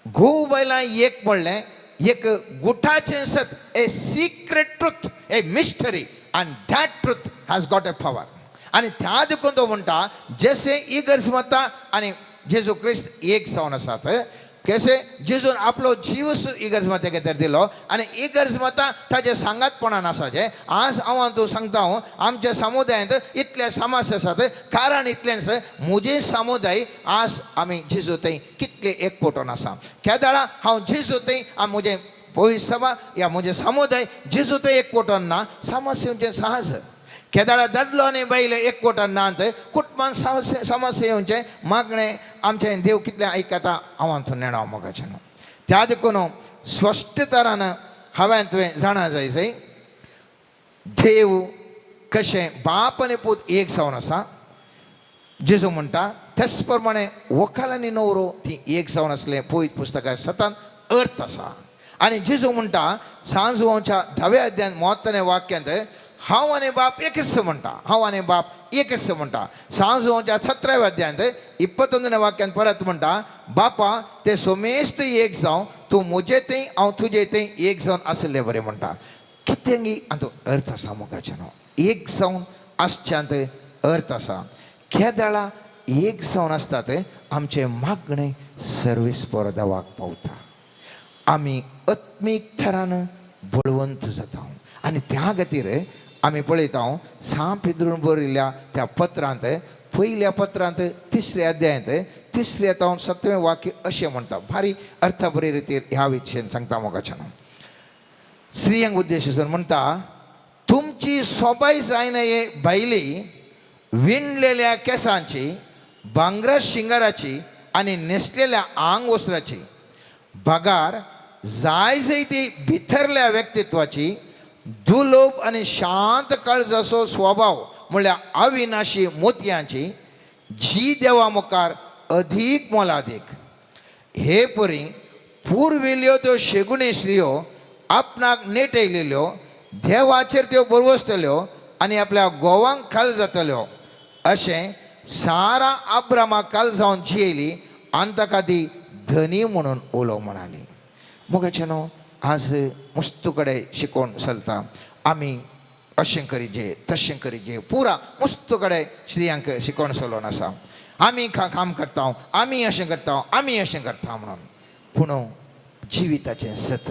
घोव बायलां एक म्हणलें एक गुठाचें सत, a secret truth, a mystery, and that truth has got a power. आनी त्या देखून तो म्हणटा जशें इगर्ज मत्ता आनी जेजू क्रिस्त एक जावन आसात, कशें जेजून आपलो जीव इगर्ज माते खातीर दिलो आनी इगर्ज माता ताजे सांगातपणान आसा. जें आज हांव तूं सांगता हांव आमच्या समुदायांत इतले समस्या आसात कारण इतलेंच म्हजें समुदाय आज आमी जेजू थंय कितले एकवटून आसा. केदाळा हांव जेजू थंय म्हजें भविष्य सभा या म्हजें समुदाय जेजू थंय एकवटून ना, समस्या येवचें सहज. केदाळा दादलो आनी बायल एकवटान नात कुटुंबान समस्या येवचें मागणें आमचें देव कितलें आयकता हांव तूं नेणा मोगाचें न्हू. त्या देखून स्पश्ट तरान हांवें तुवें जाणा जाय जाय देव कशें बाप आनी पूत एक जावन आसा. जेजू म्हणटा तेच प्रमाणे व्हंकल आनी न्हवरो ती एक जावन आसलें पवित्र पुस्तकां सतान अर्थ आसा. आनी जेजू म्हणटा सांजवाच्या 10व्या अध्यायांत 33 वाक्यांत हांव आनी बाप एकच म्हणटा, हांव आनी बाप एकच म्हणटा. सांजवाच्या 17व्या अध्यायांत 21 वाक्यांत परत म्हणटा बापा ते सोमेस्त एक जावं, तूं म्हजे थंय हांव तुजे थंय एक जावन आसले बरें म्हणटा. कितें हातूंत अर्थ आसा मोगाचें न्हू. एक जावन आसच्यांत अर्थ आसा. केदाळा एक जावन आसतात आमचें मागणें सर्वीस देवाक पावता, आमी आत्मीक थरान बळवंत जाता. आनी त्या खातीर आमी पळयता सांव पेद्रून बरयल्ल्या त्या पत्रांत पयल्या पत्रांत 3ऱ्या अध्यायांत 3ऱ्या तावन 7वें वाक्य अशें म्हणटा. भारी अर्थबरी रितीर ह्या विशयन सांगता मोगाच्यान स्त्रियांक उद्देश म्हणटा तुमची सोबाय जायना हे बायली विणलेल्या केसांची, भांगरा शिंगाराची आनी न्हेसलेल्या आंग वस्त्राची बगार जाय जाय ती भितरल्या व्यक्तित्वाची दुलोब आनी शांत काळजाचो स्वभाव म्हणल्यार अविनाशी मोतयांची जी देवा मुखार अधीक मोलादीक. हे परी पुर्विल्ल्यो त्यो शेगुणी स्त्रियो आपणाक नेटयलेल्यो देवाचेर त्यो बरवसतल्यो आनी आपल्या घोवांक खाल जातल्यो अशें सारा आब्रामाक काल जावन जियेली आनी ताका ती धनी म्हणून उलो म्हणाली. मोगाचे न्हू आज मुस्तू कडेन शिकोवन चलता आमी. अशें करीजे तशें करीजे, पुरा मस्त कडेन स्त्रियांक शिकोवन चलोवन आसा. आमी काम करता, आमी अशें करता, आमी अशें करता म्हणून. पूण जिविताचें सत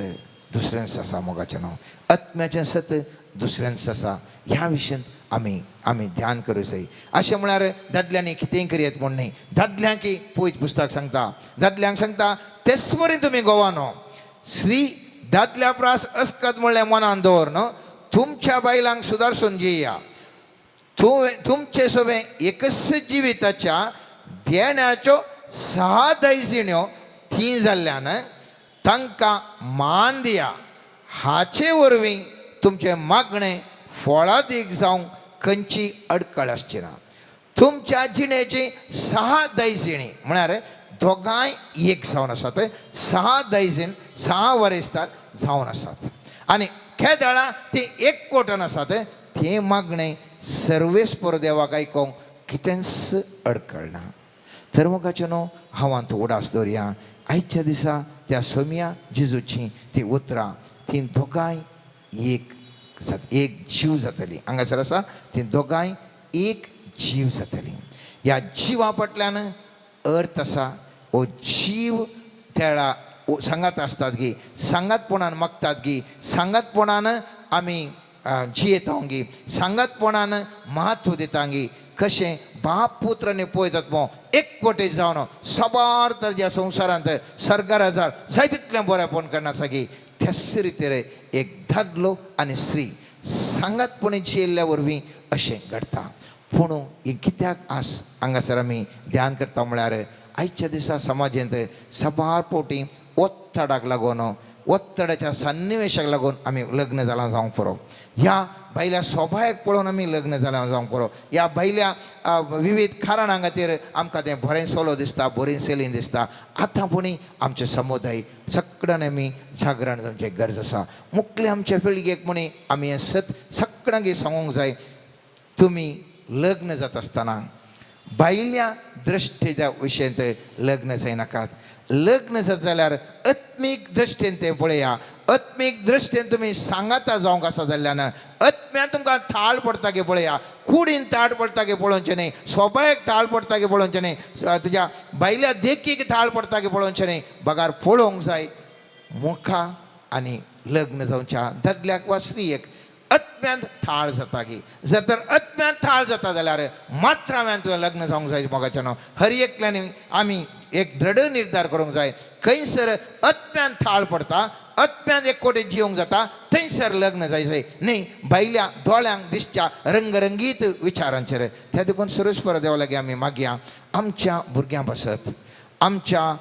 दुसऱ्यांच आसा मोगाचें न्हू, आत्म्याचें सत दुसऱ्यांच आसा. ह्या विशयांत आमी आमी ध्यान करूं जाय. अशें म्हळ्यार दादल्यांनी कितेंय करयत म्हूण न्ही. दादल्यांक पवित्र पुस्तक सांगता, दादल्यांक सांगता तेच वरी तुमी गोवा न्हू, स्त्री दादल्या प्रास अस्कत म्हणलें मनान दवर न्हू, तुमच्या बायलांक सुदारसून घेया. तूं तुमचे सोबें एकच जिविताच्या देण्याच्यो सहा दैजिण्यो ती जाल्ल्यान तांकां मान दिया. हाचे वरवीं तुमचें मागणें फळादीक जावंक खंयची अडकळ आसची ना. तुमच्या जिणेची सहा दैजिणी म्हळ्यार दोगांय एक जावन आसात, सहा दैजीण सहा वरेस्तार जावन आसात आनी खेदळां ती एक कोटन आसात. तें मागणें सर्वेस्पर देवाक आयकोंक कितेंच अडकळना. तर मोगाचें न्हू, हांवांत उडास दवरया आयच्या दिसा त्या सोम्या जेजूची ती उतरां, ती दोगांय एक एक जीव जातली. हांगासर आसा ती दोगांय एक जीव जातली. ह्या जिवा फाटल्यान अर्थ आसा. हो जीव तेळा सांगात आसतात गी, सांगातपणान मागतात गी, सांगातपणान आमी जियेता गी, सांगातपणान म्हत्व दिता गी. कशें बाप पुत्र आनी पळयतात मो एक कोटे जावन साबार तर ज्या संवसारांत सरकाराजार जाय तितलें बरेंपण करना आसा की, त्याच रितीर एक दादलो आनी स्त्री सांगातपणी जियेल्ल्या वरवीं अशें घडटा. पूण हें कित्याक आस हांगासर आमी ध्यान करता म्हळ्यार आयच्या दिसा समाजेंत साबार फावटी ओत्तडाक लागून, ओत्तडाच्या सन्निवेशाक लागून आमी लग्न जालां जावंक पुरो. ह्या भायल्या सोबायक पळोवन आमी लग्न जालां जावंक पुरो. ह्या भायल्या विविध कारणां खातीर आमकां तें बरें सोलो दिसता, बरें सेलीन दिसता. आतां पुणी आमचे समुदाय सगळ्यान आमी जागरण जावचें गरज आसा. मुखले आमच्या पिळगेक म्हणी आमी हें सत सगळ्यांक सांगूंक जाय. तुमी लग्न जाता आसतना भायल्या दृश्टेच्या विशयांत लग्न जायनाकात. लग्न जाता जाल्यार आत्मीक दृश्टेन तें पळया. आत्मीक दृश्टेन तुमी सांगाता जावंक आसा जाल्ल्यान आत्म्यान तुमकां थाळ पडटा की पळया. कुडीन ताळ पडटा की पळोवचें न्ही, सोबायक ताळ पडटा की पळोवचें न्ही, तुज्या भायल्या देखीक ताळ पडटा की पळोवचें न्ही. बगार पळोवंक जाय मुखा आनी लग्न जावच्या दादल्याक वा स्त्रियेक आत्म्यांत थाळ जाता की. जर तर आत्म्यांत थाळ जाता जाल्यार मात्र हांवें तुवें लग्न जावंक जाय मोगाचें न्हू. हर एकल्यानी आमी एक दृढ निर्धार करूंक जाय, खंयसर आत्म्यांत थाळ पडटा, आत्म्यांत एक कोटे जिवंक जाता थंयसर लग्न जाय जाय न्ही भायल्या दोळ्यांक दिसच्या रंगरंगीत विचारांचेर. त्या देखून सुरेश देवा लागीं आमी मागया, आमच्या भुरग्यां पासत, आमच्या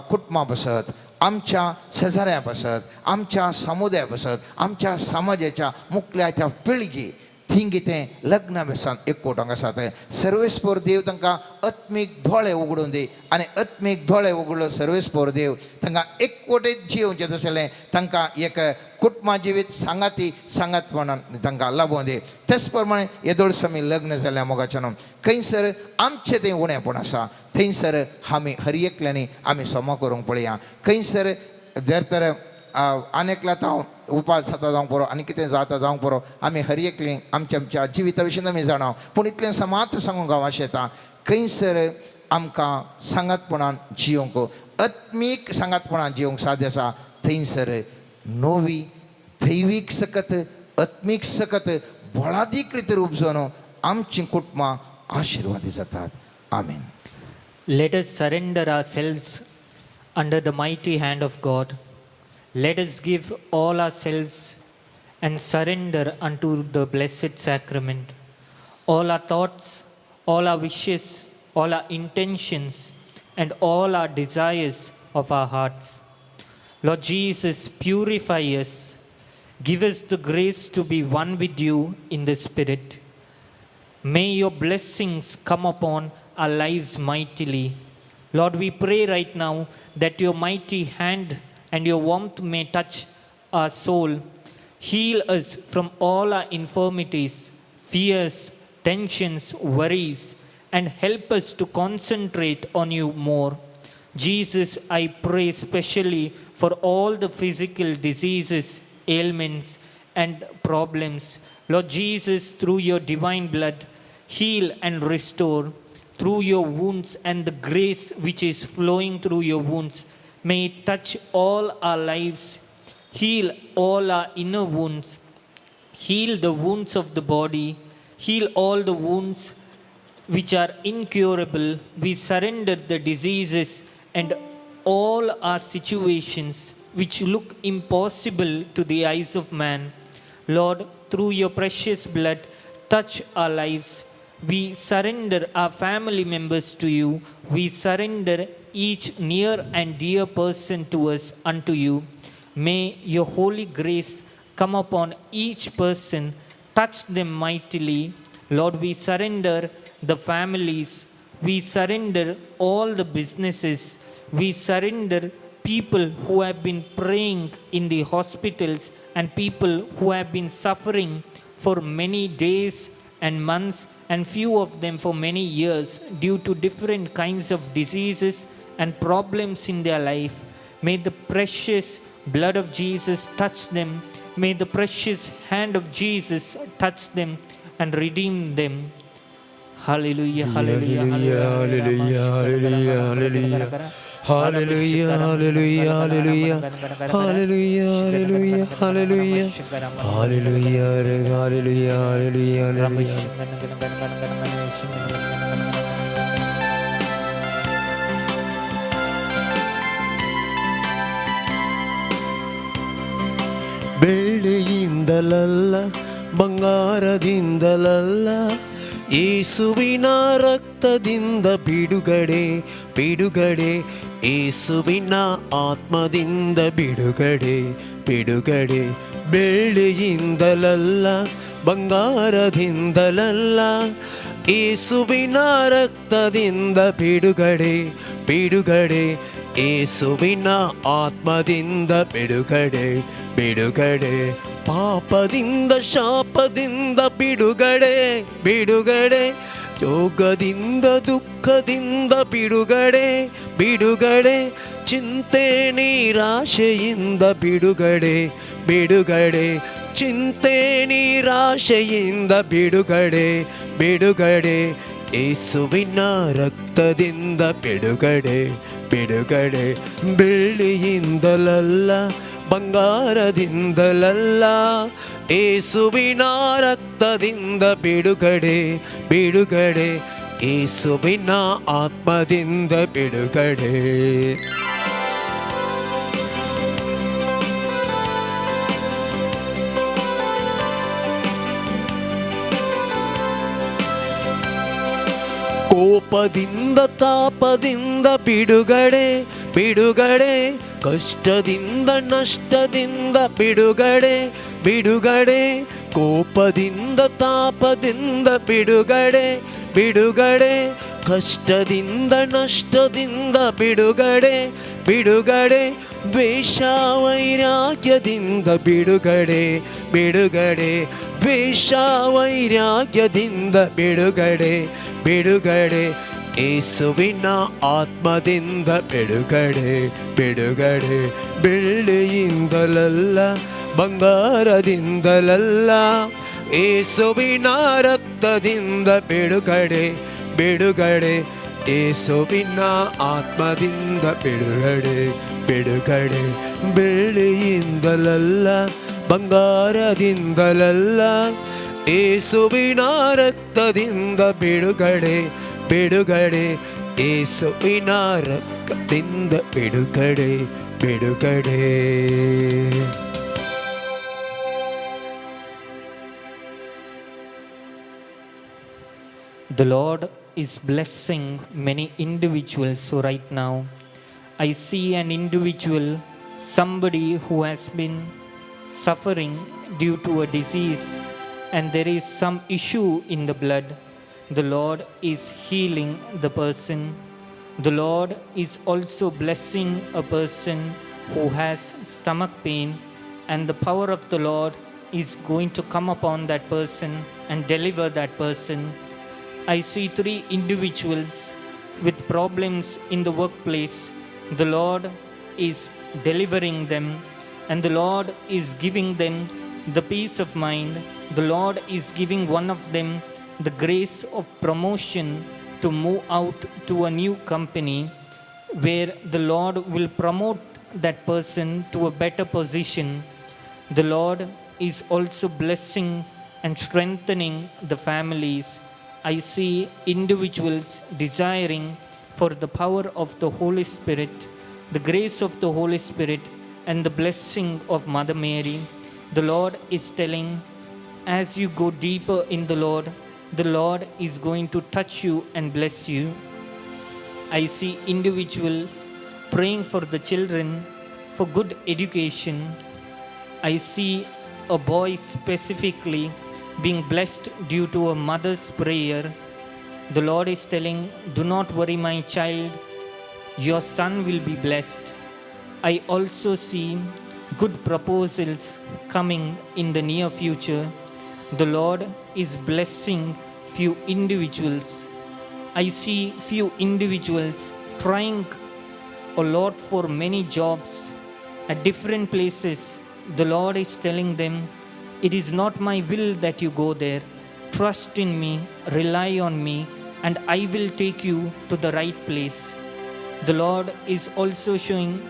कुटुंबा पासत, आमच्या शेजाऱ्यां पासत, आमच्या समुदाया पासत, आमच्या समाजाच्या मुखल्या त्या पिळगी थीं कितें लग्न बेसान एकवटोंक आसात, सर्वेस्पर देव तांकां आत्मीक दोळे उगडून दी. आनी आत्मीक दोळे उगडलो सर्वेस्पर देव तांकां एकवटेत जियोवचें तसलें तांकां एक कुटुंबा जिवीत सांगाती सांगातपणान तांकां लाबोवन दी. तेच प्रमाणे येदोळसो आमी लग्न जाल्या मोगाच्यान खंयसर आमचें तें उणेपण आसा थंयसर आमी हर एकल्यांनी आमी सोमो करूंक पळया. खंयसर जर तर आनी एकला हांव उपास जाता जावंक पुरो आनी कितें जाता जावंक पुरो, आमी हर एकलीं आमच्या आमच्या जिविता विशीं आमी जाणा. पूण इतलें मात्र सांगूंक हांव आशेता, खंयसर आमकां सांगातपणान जियोंक, आत्मीक सांगातपणान जियोंक साध्य आसा थंयसर नवी दैवीक सकत, आत्मीक सकत बळादीक रितीर उपजोवन आमचीं कुटुंबां आशिर्वादी जातात. आमीन. Let us surrender ourselves under the mighty hand of God. Let us give all ourselves and surrender unto the blessed sacrament. All our thoughts, all our wishes, all our intentions, and all our desires of our hearts. Lord Jesus, purify us. Give us the grace to be one with you in the Spirit. May your blessings come upon our lives mightily. Lord, we pray right now that your mighty hand and your warmth may touch our soul. Heal us from all our infirmities, fears, tensions, worries, and help us to concentrate on you more. Jesus, I pray specially for all the physical diseases, ailments, and and problems. Lord Jesus, through your divine blood, heal and restore. Through your wounds and the grace which is flowing through your wounds, may it touch all our lives, heal all our inner wounds, heal the wounds of the body, heal all the wounds which are incurable. We surrender the diseases and all our situations which look impossible to the eyes of man. Lord, through your precious blood, touch our lives. We surrender our family members to you. We surrender each near and dear person to us unto you. May your holy grace come upon each person, touch them mightily. Lord, we surrender the families, we surrender all the businesses, we surrender people who have been praying in the hospitals and people who have been suffering for many days and months, and few of them for many years due to different kinds of diseases and problems in their life. May the precious blood of Jesus touch them. May the precious hand of Jesus touch them and redeem them. Hallelujah, hallelujah, hallelujah, hallelujah, hallelujah. Hallelujah, hallelujah, hallelujah. Hallelujah, hallelujah, hallelujah. Hallelujah, hallelujah, hallelujah, hallelujah. ಬೆಳ್ಳಿಯಿಂದಲಲ್ಲ, ಬಂಗಾರದಿಂದಲಲ್ಲ, ಯೇಸುವಿನ ರಕ್ತದಿಂದ ಬಿಡುಗಡೆ, ಬಿಡುಗಡೆ. ಯೇಸುವಿನ ಆತ್ಮದಿಂದ ಬಿಡುಗಡೆ, ಬಿಡುಗಡೆ. ಬೆಳ್ಳಿಯಿಂದಲಲ್ಲ, ಬಂಗಾರದಿಂದಲಲ್ಲ, ಯೇಸುವಿನ ರಕ್ತದಿಂದ ಬಿಡುಗಡೆ, ಬಿಡುಗಡೆ. ಯೇಸುವಿನ ಆತ್ಮದಿಂದ ಬಿಡುಗಡೆ, ಬಿಡುಗಡೆ. ಪಾಪದಿಂದ ಶಾಪದಿಂದ ಬಿಡುಗಡೆ, ಬಿಡುಗಡೆ. ರೋಗದಿಂದ ದುಃಖದಿಂದ ಬಿಡುಗಡೆ, ಬಿಡುಗಡೆ. ಚಿಂತೆ ನಿರಾಶೆಯಿಂದ ಬಿಡುಗಡೆ, ಬಿಡುಗಡೆ. ಚಿಂತೆ ನಿರಾಶೆಯಿಂದ ಬಿಡುಗಡೆ, ಬಿಡುಗಡೆ. ಯೇಸುವಿನ ರಕ್ತದಿಂದ ಬಿಡುಗಡೆ, ಬಿಡುಗಡೆ. ಬೆಳ್ಳಿಯಿಂದಲಲ್ಲ, ಬಂಗಾರದಿಂದಲಲ್ಲ, ಏಸುವಿನ ರಕ್ತದಿಂದ ಬಿಡುಗಡೆ, ಬಿಡುಗಡೆ. ಏಸುವಿನ ಆತ್ಮದಿಂದ ಬಿಡುಗಡೆ. ಕೋಪದಿಂದ ತಾಪದಿಂದ ಬಿಡುಗಡೆ, ಬಿಡುಗಡೆ. ಕಷ್ಟದಿಂದ ನಷ್ಟದಿಂದ ಬಿಡುಗಡೆ, ಬಿಡುಗಡೆ. ಕೋಪದಿಂದ ತಾಪದಿಂದ ಬಿಡುಗಡೆ, ಬಿಡುಗಡೆ. ಕಷ್ಟದಿಂದ ನಷ್ಟದಿಂದ ಬಿಡುಗಡೆ, ಬಿಡುಗಡೆ. ದ್ವೇಷ ವೈರಾಗ್ಯದಿಂದ ಬಿಡುಗಡೆ, ಬಿಡುಗಡೆ. ದ್ವೇಷ ವೈರಾಗ್ಯದಿಂದ ಬಿಡುಗಡೆ, ಬಿಡುಗಡೆ. ಏಸುವಿನ ಆತ್ಮದಿಂದ ಬಿಡುಗಡೆ, ಬಿಡುಗಡೆ. ಬೆಳ್ಳಿಯಿಂದಲಲ್ಲ, ಬಂಗಾರದಿಂದಲಲ್ಲ, ಏಸುವಿನ ರಕ್ತದಿಂದ ಬಿಡುಗಡೆ, ಬಿಡುಗಡೆ. ಏಸುವಿನ ಆತ್ಮದಿಂದ ಬಿಡುಗಡೆ, ಬಿಡುಗಡೆ. ಬೆಳ್ಳಿಯಿಂದಲಲ್ಲ, ಬಂಗಾರದಿಂದಲಲ್ಲ, ಏಸುವಿನ ರಕ್ತದಿಂದ ಬಿಡುಗಡೆ, ಬಿಡುಗಡೆ. ಏಸುವಿನ ರಕ್ತದಿಂದ ಬಿಡುಗಡೆ, ಬಿಡುಗಡೆ. The Lord is blessing many individuals right now. I see an individual, somebody who has been suffering due to a disease, and there is some issue in the blood. The Lord is healing the person. The Lord is also blessing a person who has stomach pain, and the power of the Lord is going to come upon that person and deliver that person. I see three individuals with problems in the workplace. The Lord is delivering them, and the Lord is giving them the peace of mind. The Lord is giving one of them the grace of promotion to move out to a new company where the Lord will promote that person to a better position. The Lord is also blessing and strengthening the families. I see individuals desiring for the power of the Holy Spirit, the grace of the Holy Spirit, and the blessing of Mother Mary. The Lord is telling, as you go deeper in the Lord is going to touch you and bless you. I see individuals praying for the children for good education. I see a boy specifically being blessed due to a mother's prayer. The Lord is telling, do not worry, my child, your son will be blessed. I also see good proposals coming in the near future. The Lord is blessing few individuals. I see few individuals trying a lot for many jobs at different places. The Lord is telling them, it is not my will that you go there. Trust in me, rely on me, and I will take you to the right place. The Lord is also showing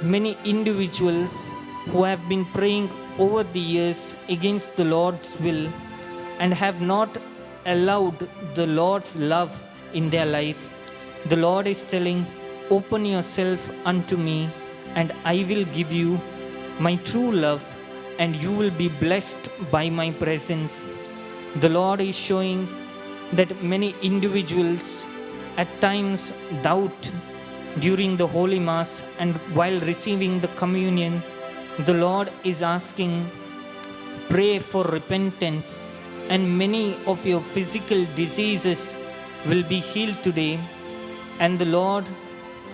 many individuals who have been praying over the years against the Lord's will and have not allowed the Lord's love in their life. The Lord is telling, open yourself unto me, and I will give you my true love, and you will be blessed by my presence. The Lord is showing that many individuals at times doubt during the Holy Mass and while receiving the communion. The Lord is asking, pray for repentance, and many of your physical diseases will be healed today. And the Lord,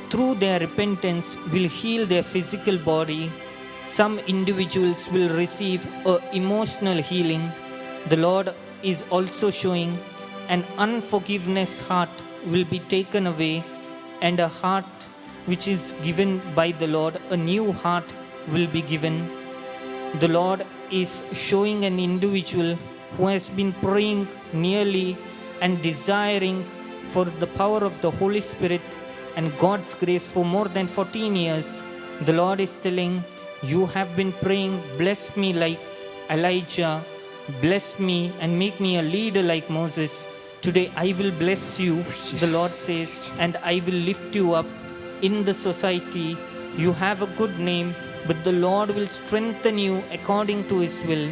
through their repentance, will heal their physical body. Some individuals will receive an emotional healing. The Lord is also showing an unforgiveness heart will be taken away, and a heart which is given by the Lord, a new heart will be given. The Lord is showing an individual who has been praying nearly and desiring for the power of the Holy Spirit and God's grace for more than 14 years. The Lord is telling, you have been praying, bless me like Elijah, bless me and make me a leader like Moses. Today I will bless you, the Lord says, and I will lift you up in the society. You have a good name, but the Lord will strengthen you according to His will.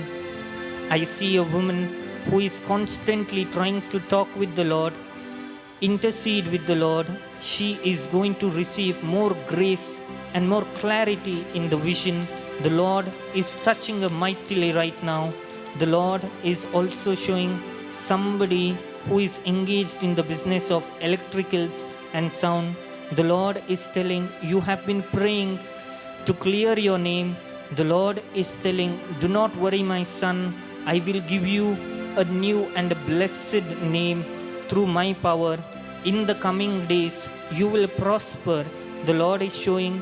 I see a woman who is constantly trying to talk with the Lord, intercede with the Lord. She is going to receive more grace and more clarity in the vision. The Lord is touching her mightily right now. The Lord is also showing somebody who is engaged in the business of electricals and sound. The Lord is telling, you have been praying to clear your name. The Lord is telling, do not worry, my son. I will give you a new and a blessed name through my power. In the coming days, you will prosper. The Lord is showing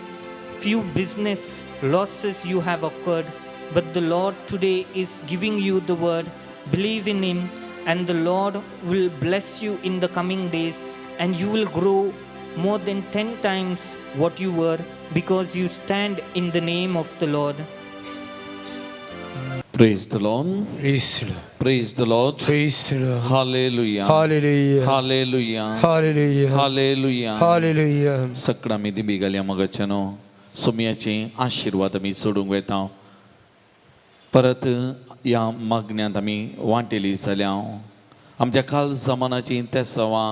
few business losses you have occurred, but the Lord today is giving you the word. Believe in Him, and the Lord will bless you in the coming days, and you will grow more than 10 times what you were, because you stand in the name of the Lord. Praise the Lord. Praise the Lord. Praise the Lord. Praise the Lord. Hallelujah. Hallelujah. Hallelujah. Hallelujah. Hallelujah. Hallelujah. सकडां आमी दिंबी घालया मगाच्यानो सोमयाचे आशिर्वाद आमी सोडूंक वेता. परत ह्या मागण्यांत आमी वांटेली जाल्या. आमच्या खाल जमानाची तेसावां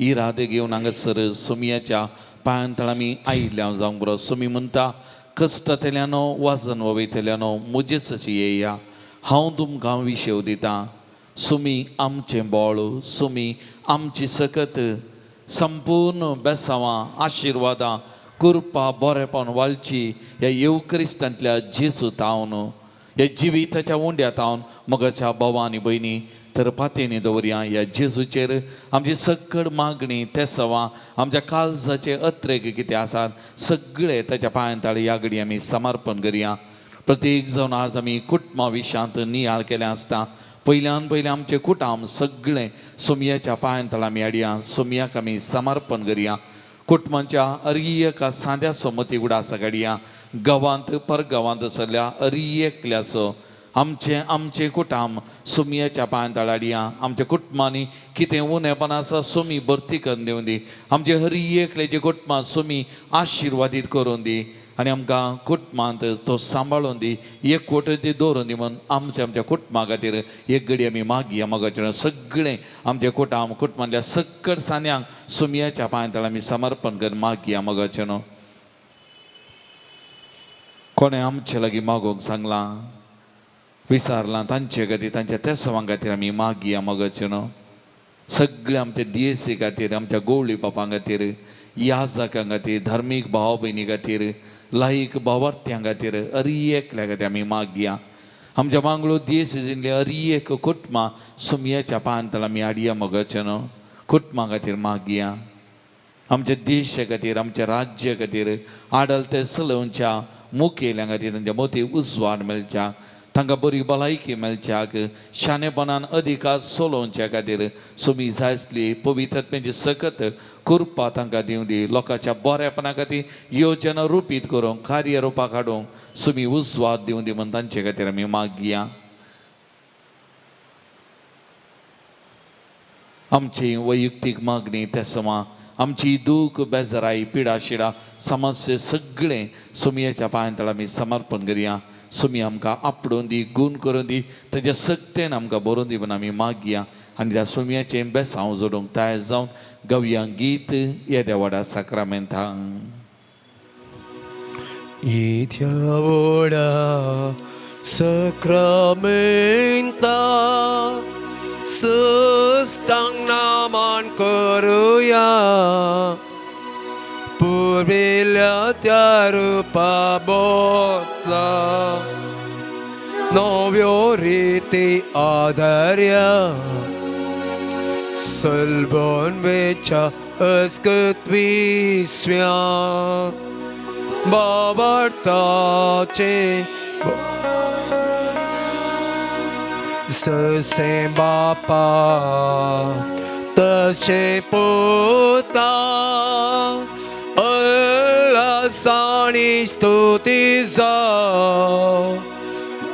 इरादे घेवन हांगासर सोमयाच्या पांयां तळा आमी आयिल्ल्या जावंक बरो. सोमी म्हणटा, कश्टांतल्यानो वाजन वयतल्यानो म्हजेच येया, हांव तुमकां विशेव दितां. सुमी आमचें बळ, सुमी आमची सकत, संपूर्ण बेसांवां आशिर्वादां कृपा बरेपण वालची ह्या येव क्रिस्तांतल्या जेजू तावन ह्या जिविताच्या उंड्या तावन मगाच्या भावा आनी भयणी तर पातयेनी दवरया ह्या जेजूचेर आमची सकड मागणी तेसवां आमच्या काळजाचे अत्रेक कितें आसात सगळे ताच्या पांयां ताळे ह्या घडी आमी समर्पण करया. प्रत्येक जावन आज आमी कुटुंबा विशयांत नियाळ केलें आसता. पयल्यान पयलें आमचें कुटाम सगळें सोमयाच्या पांयान तळा आमी हाडया, सोमयाक आमी समर्पण करया. कुटुंबाच्या अरी एका सांद्याचो मती उडासा काडया. गांवांत परगांवांत आसल्या अरी एकल्याचो आमचें आमचें कुटाम सुमयाच्या पांयान तळाडया. आमच्या कुटुंबांनी कितें उणेपण आसा सुमी भरती करून दिवं दी. आमचे हरी एकल्याचे कुटुंबां सुमी आशिर्वादीत करून दी आनी आमकां कुटुंबांत तो सांबाळून दी, एकवट ती दवरून दी म्हूण आमच्या आमच्या कुटुंबा खातीर एक घडी आमी मागया. मोगाचें सगळें आमच्या कुटाम कुटुंबांतल्या सक्कड सांद्यांक सुमयाच्या पांयान तळा आमी समर्पण करून मागया. मोगाचें न्हू कोणें आमचे लागीं मागोवंक सांगलां विचारलां तांचे खातीर, तांच्या तेसांवां खातीर आमी मागया. मोगाचें न्हू सगळे आमच्या दियेसी खातीर, आमच्या गोवळी बापां खातीर, याजकां खातीर, धार्मीक भाव भयणी खातीर, लायक भावार्थ्यां खातीर, अरी एकल्या खातीर आमी मागया. आमच्या मांगळूर दियेसिजींतली अरी एक कुटुंबां सुमयाच्या पांयान आमी हाडया. मोगाचें न्हू कुटुंबां खातीर मागया. आमच्या देशा खातीर, आमच्या राज्या खातीर, आडलते चलोवच्या मुखेल्यां खातीर, तांच्या मती उजवाड मेळच्या, तांकां बरी भलायकी मेळच्याक, शाणेपणान अधिकार चलोवच्या खातीर सुमी जाय आसली पवित्रत्म्याची सकत कृपा तांकां दिवं दी. लोकांच्या बऱ्यापणा खातीर योजना रुपीत करूंक, कार्य रुपाक हाडूंक सुमी उजवाड दिवं दी म्हूण तांचे खातीर आमी मागया. आमची वैयक्तीक मागणी त्या आमची दूख, बेजाराय, पिडा शिडा, समस्या सगळें सुमयाच्या पांयान तळा आमी समर्पण करया. सुमी आमकां आपडून दी, गूण करून दी, ताच्या सक्तेन आमकां बरोवन दी म्हूण आमी मागया. आनी त्या सुमयाचें बेसांव जोडूंक तयार जावन गवया गीत येद्या व्हडा साक्रामेंतांक. येद्या व्हडा सक्रामेंता सस्तांग नामान करुया, पुर्विल्ल्या त्या रुपा बोतला नव्यो रिती आधार्या, सलबोन वेच्या अस्कत विस्व्या बाबर्ताचे ससे बापा तशे पोता अल्लासाणी स्तुती जाव,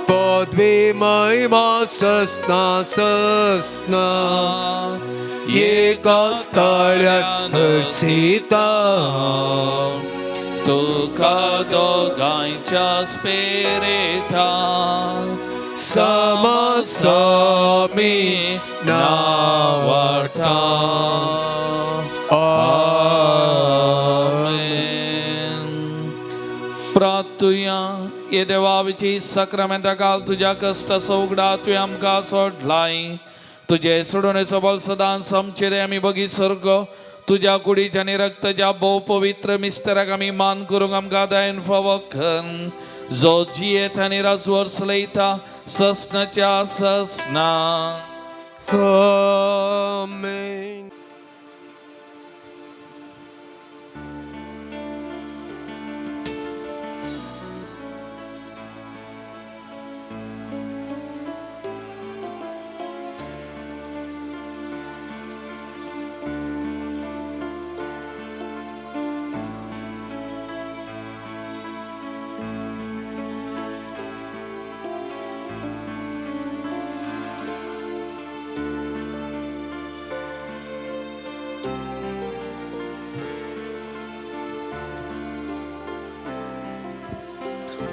पदवी महिमा ससना ससना एका स्थळ्यान हर्षिता. तुका दोगांयच्या स्पेरेता समसमी नावार्था. आमेन. प्रार्थुया. ये देवाची सक्रामेंता काल तुज्या कश्टाचो उगडा तुवें आमकां सोडलाय. तुजे सोडवणेचो बल सदांच आमचेर आमी बगी सर्ग तुज्या कुडीच्या आनी रक्ताच्या भोव पवित्र मिस्तराक आमी मान करूंक आमकां दयन फावो कर, जो जियेत आनी राजवर चलयता ससनाच्या ससना. आमेन.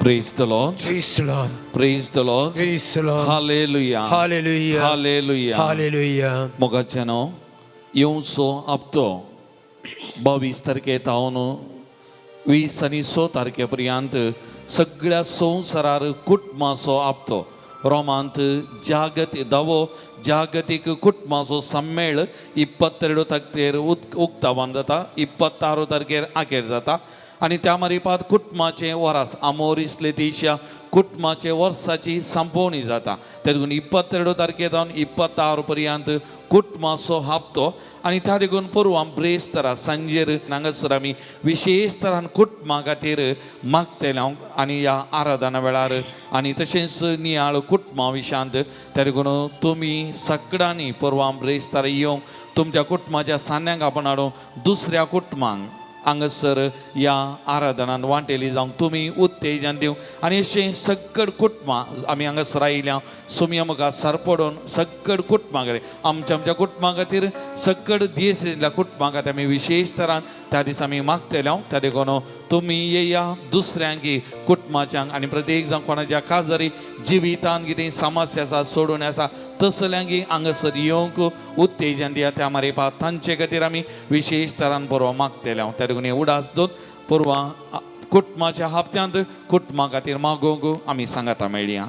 Praise the Lord. Praise the Lord. Praise the Lord. Praise the Lord. Hallelujah. Hallelujah. Hallelujah. Hallelujah. मोगाच्यानो, येवचो हप्तो 22 तारखे तावन 20 आनी 6 तारखे पर्यंत सगळ्या संवसारार कुटुंबाचो हप्तो. रोमांत जागत दावो जागतीक कुटुंबाचो सम्मेळ 22 तारखेर उक्तावण जाता, 26 तारखेर आखेर जाता. आनी त्या मारिपात कुटुंबाचें वरास आमोरीस लेतीशा कुटुंबाचे वर्साची संपवणी जाता. ते देखून 22 तारखे जावन 26 पर्यंत कुटुंबाचो हप्तो आनी त्या देखून परवां ब्रेस्तारा सांजेर हांगासर आमी विशेश तरान कुटुंबा खातीर मागतले हांव आनी ह्या आराधना वेळार आनी तशेंच नियाळ कुटुंबा विशांत. त्या देखून तुमी सगळ्यांनी परवां ब्रेस्तारा येवंक तुमच्या कुटुंबाच्या सान्यांक आपण हाडून दुसऱ्या कुटुंबांक हांगासर ह्या आराधनान वांटेली जावंक तुमी उत्तेजन दिवंक आनी अशें सगळ कुटुंबां आमी हांगासर आयल्या सुमया मुखार सरपडून सगळ कुटुंबां खातीर आमच्या आमच्या कुटुंबां खातीर सगळ दियेसेंतल्या कुटुंबां खातीर आमी विशेश तरान त्या दिसा आमी मागतले. त्या देखून तुमी येया दुसऱ्यांकी कुटुंबाच्यांक आनी प्रत्येक जावन कोणाच्या काजारी जिवितान कितें समस्या आसा सोडून आसा तसल्यांकी हांगासर येवंक उत्तेजन दिया. त्या मारिपा तांचे खातीर आमी विशेश तरान परवां मागतले. त्या देखून हे उडास दोन परवां कुटुंबाच्या हप्त्यांत कुटुंबा खातीर मागोवंक आमी सांगाता मेळया.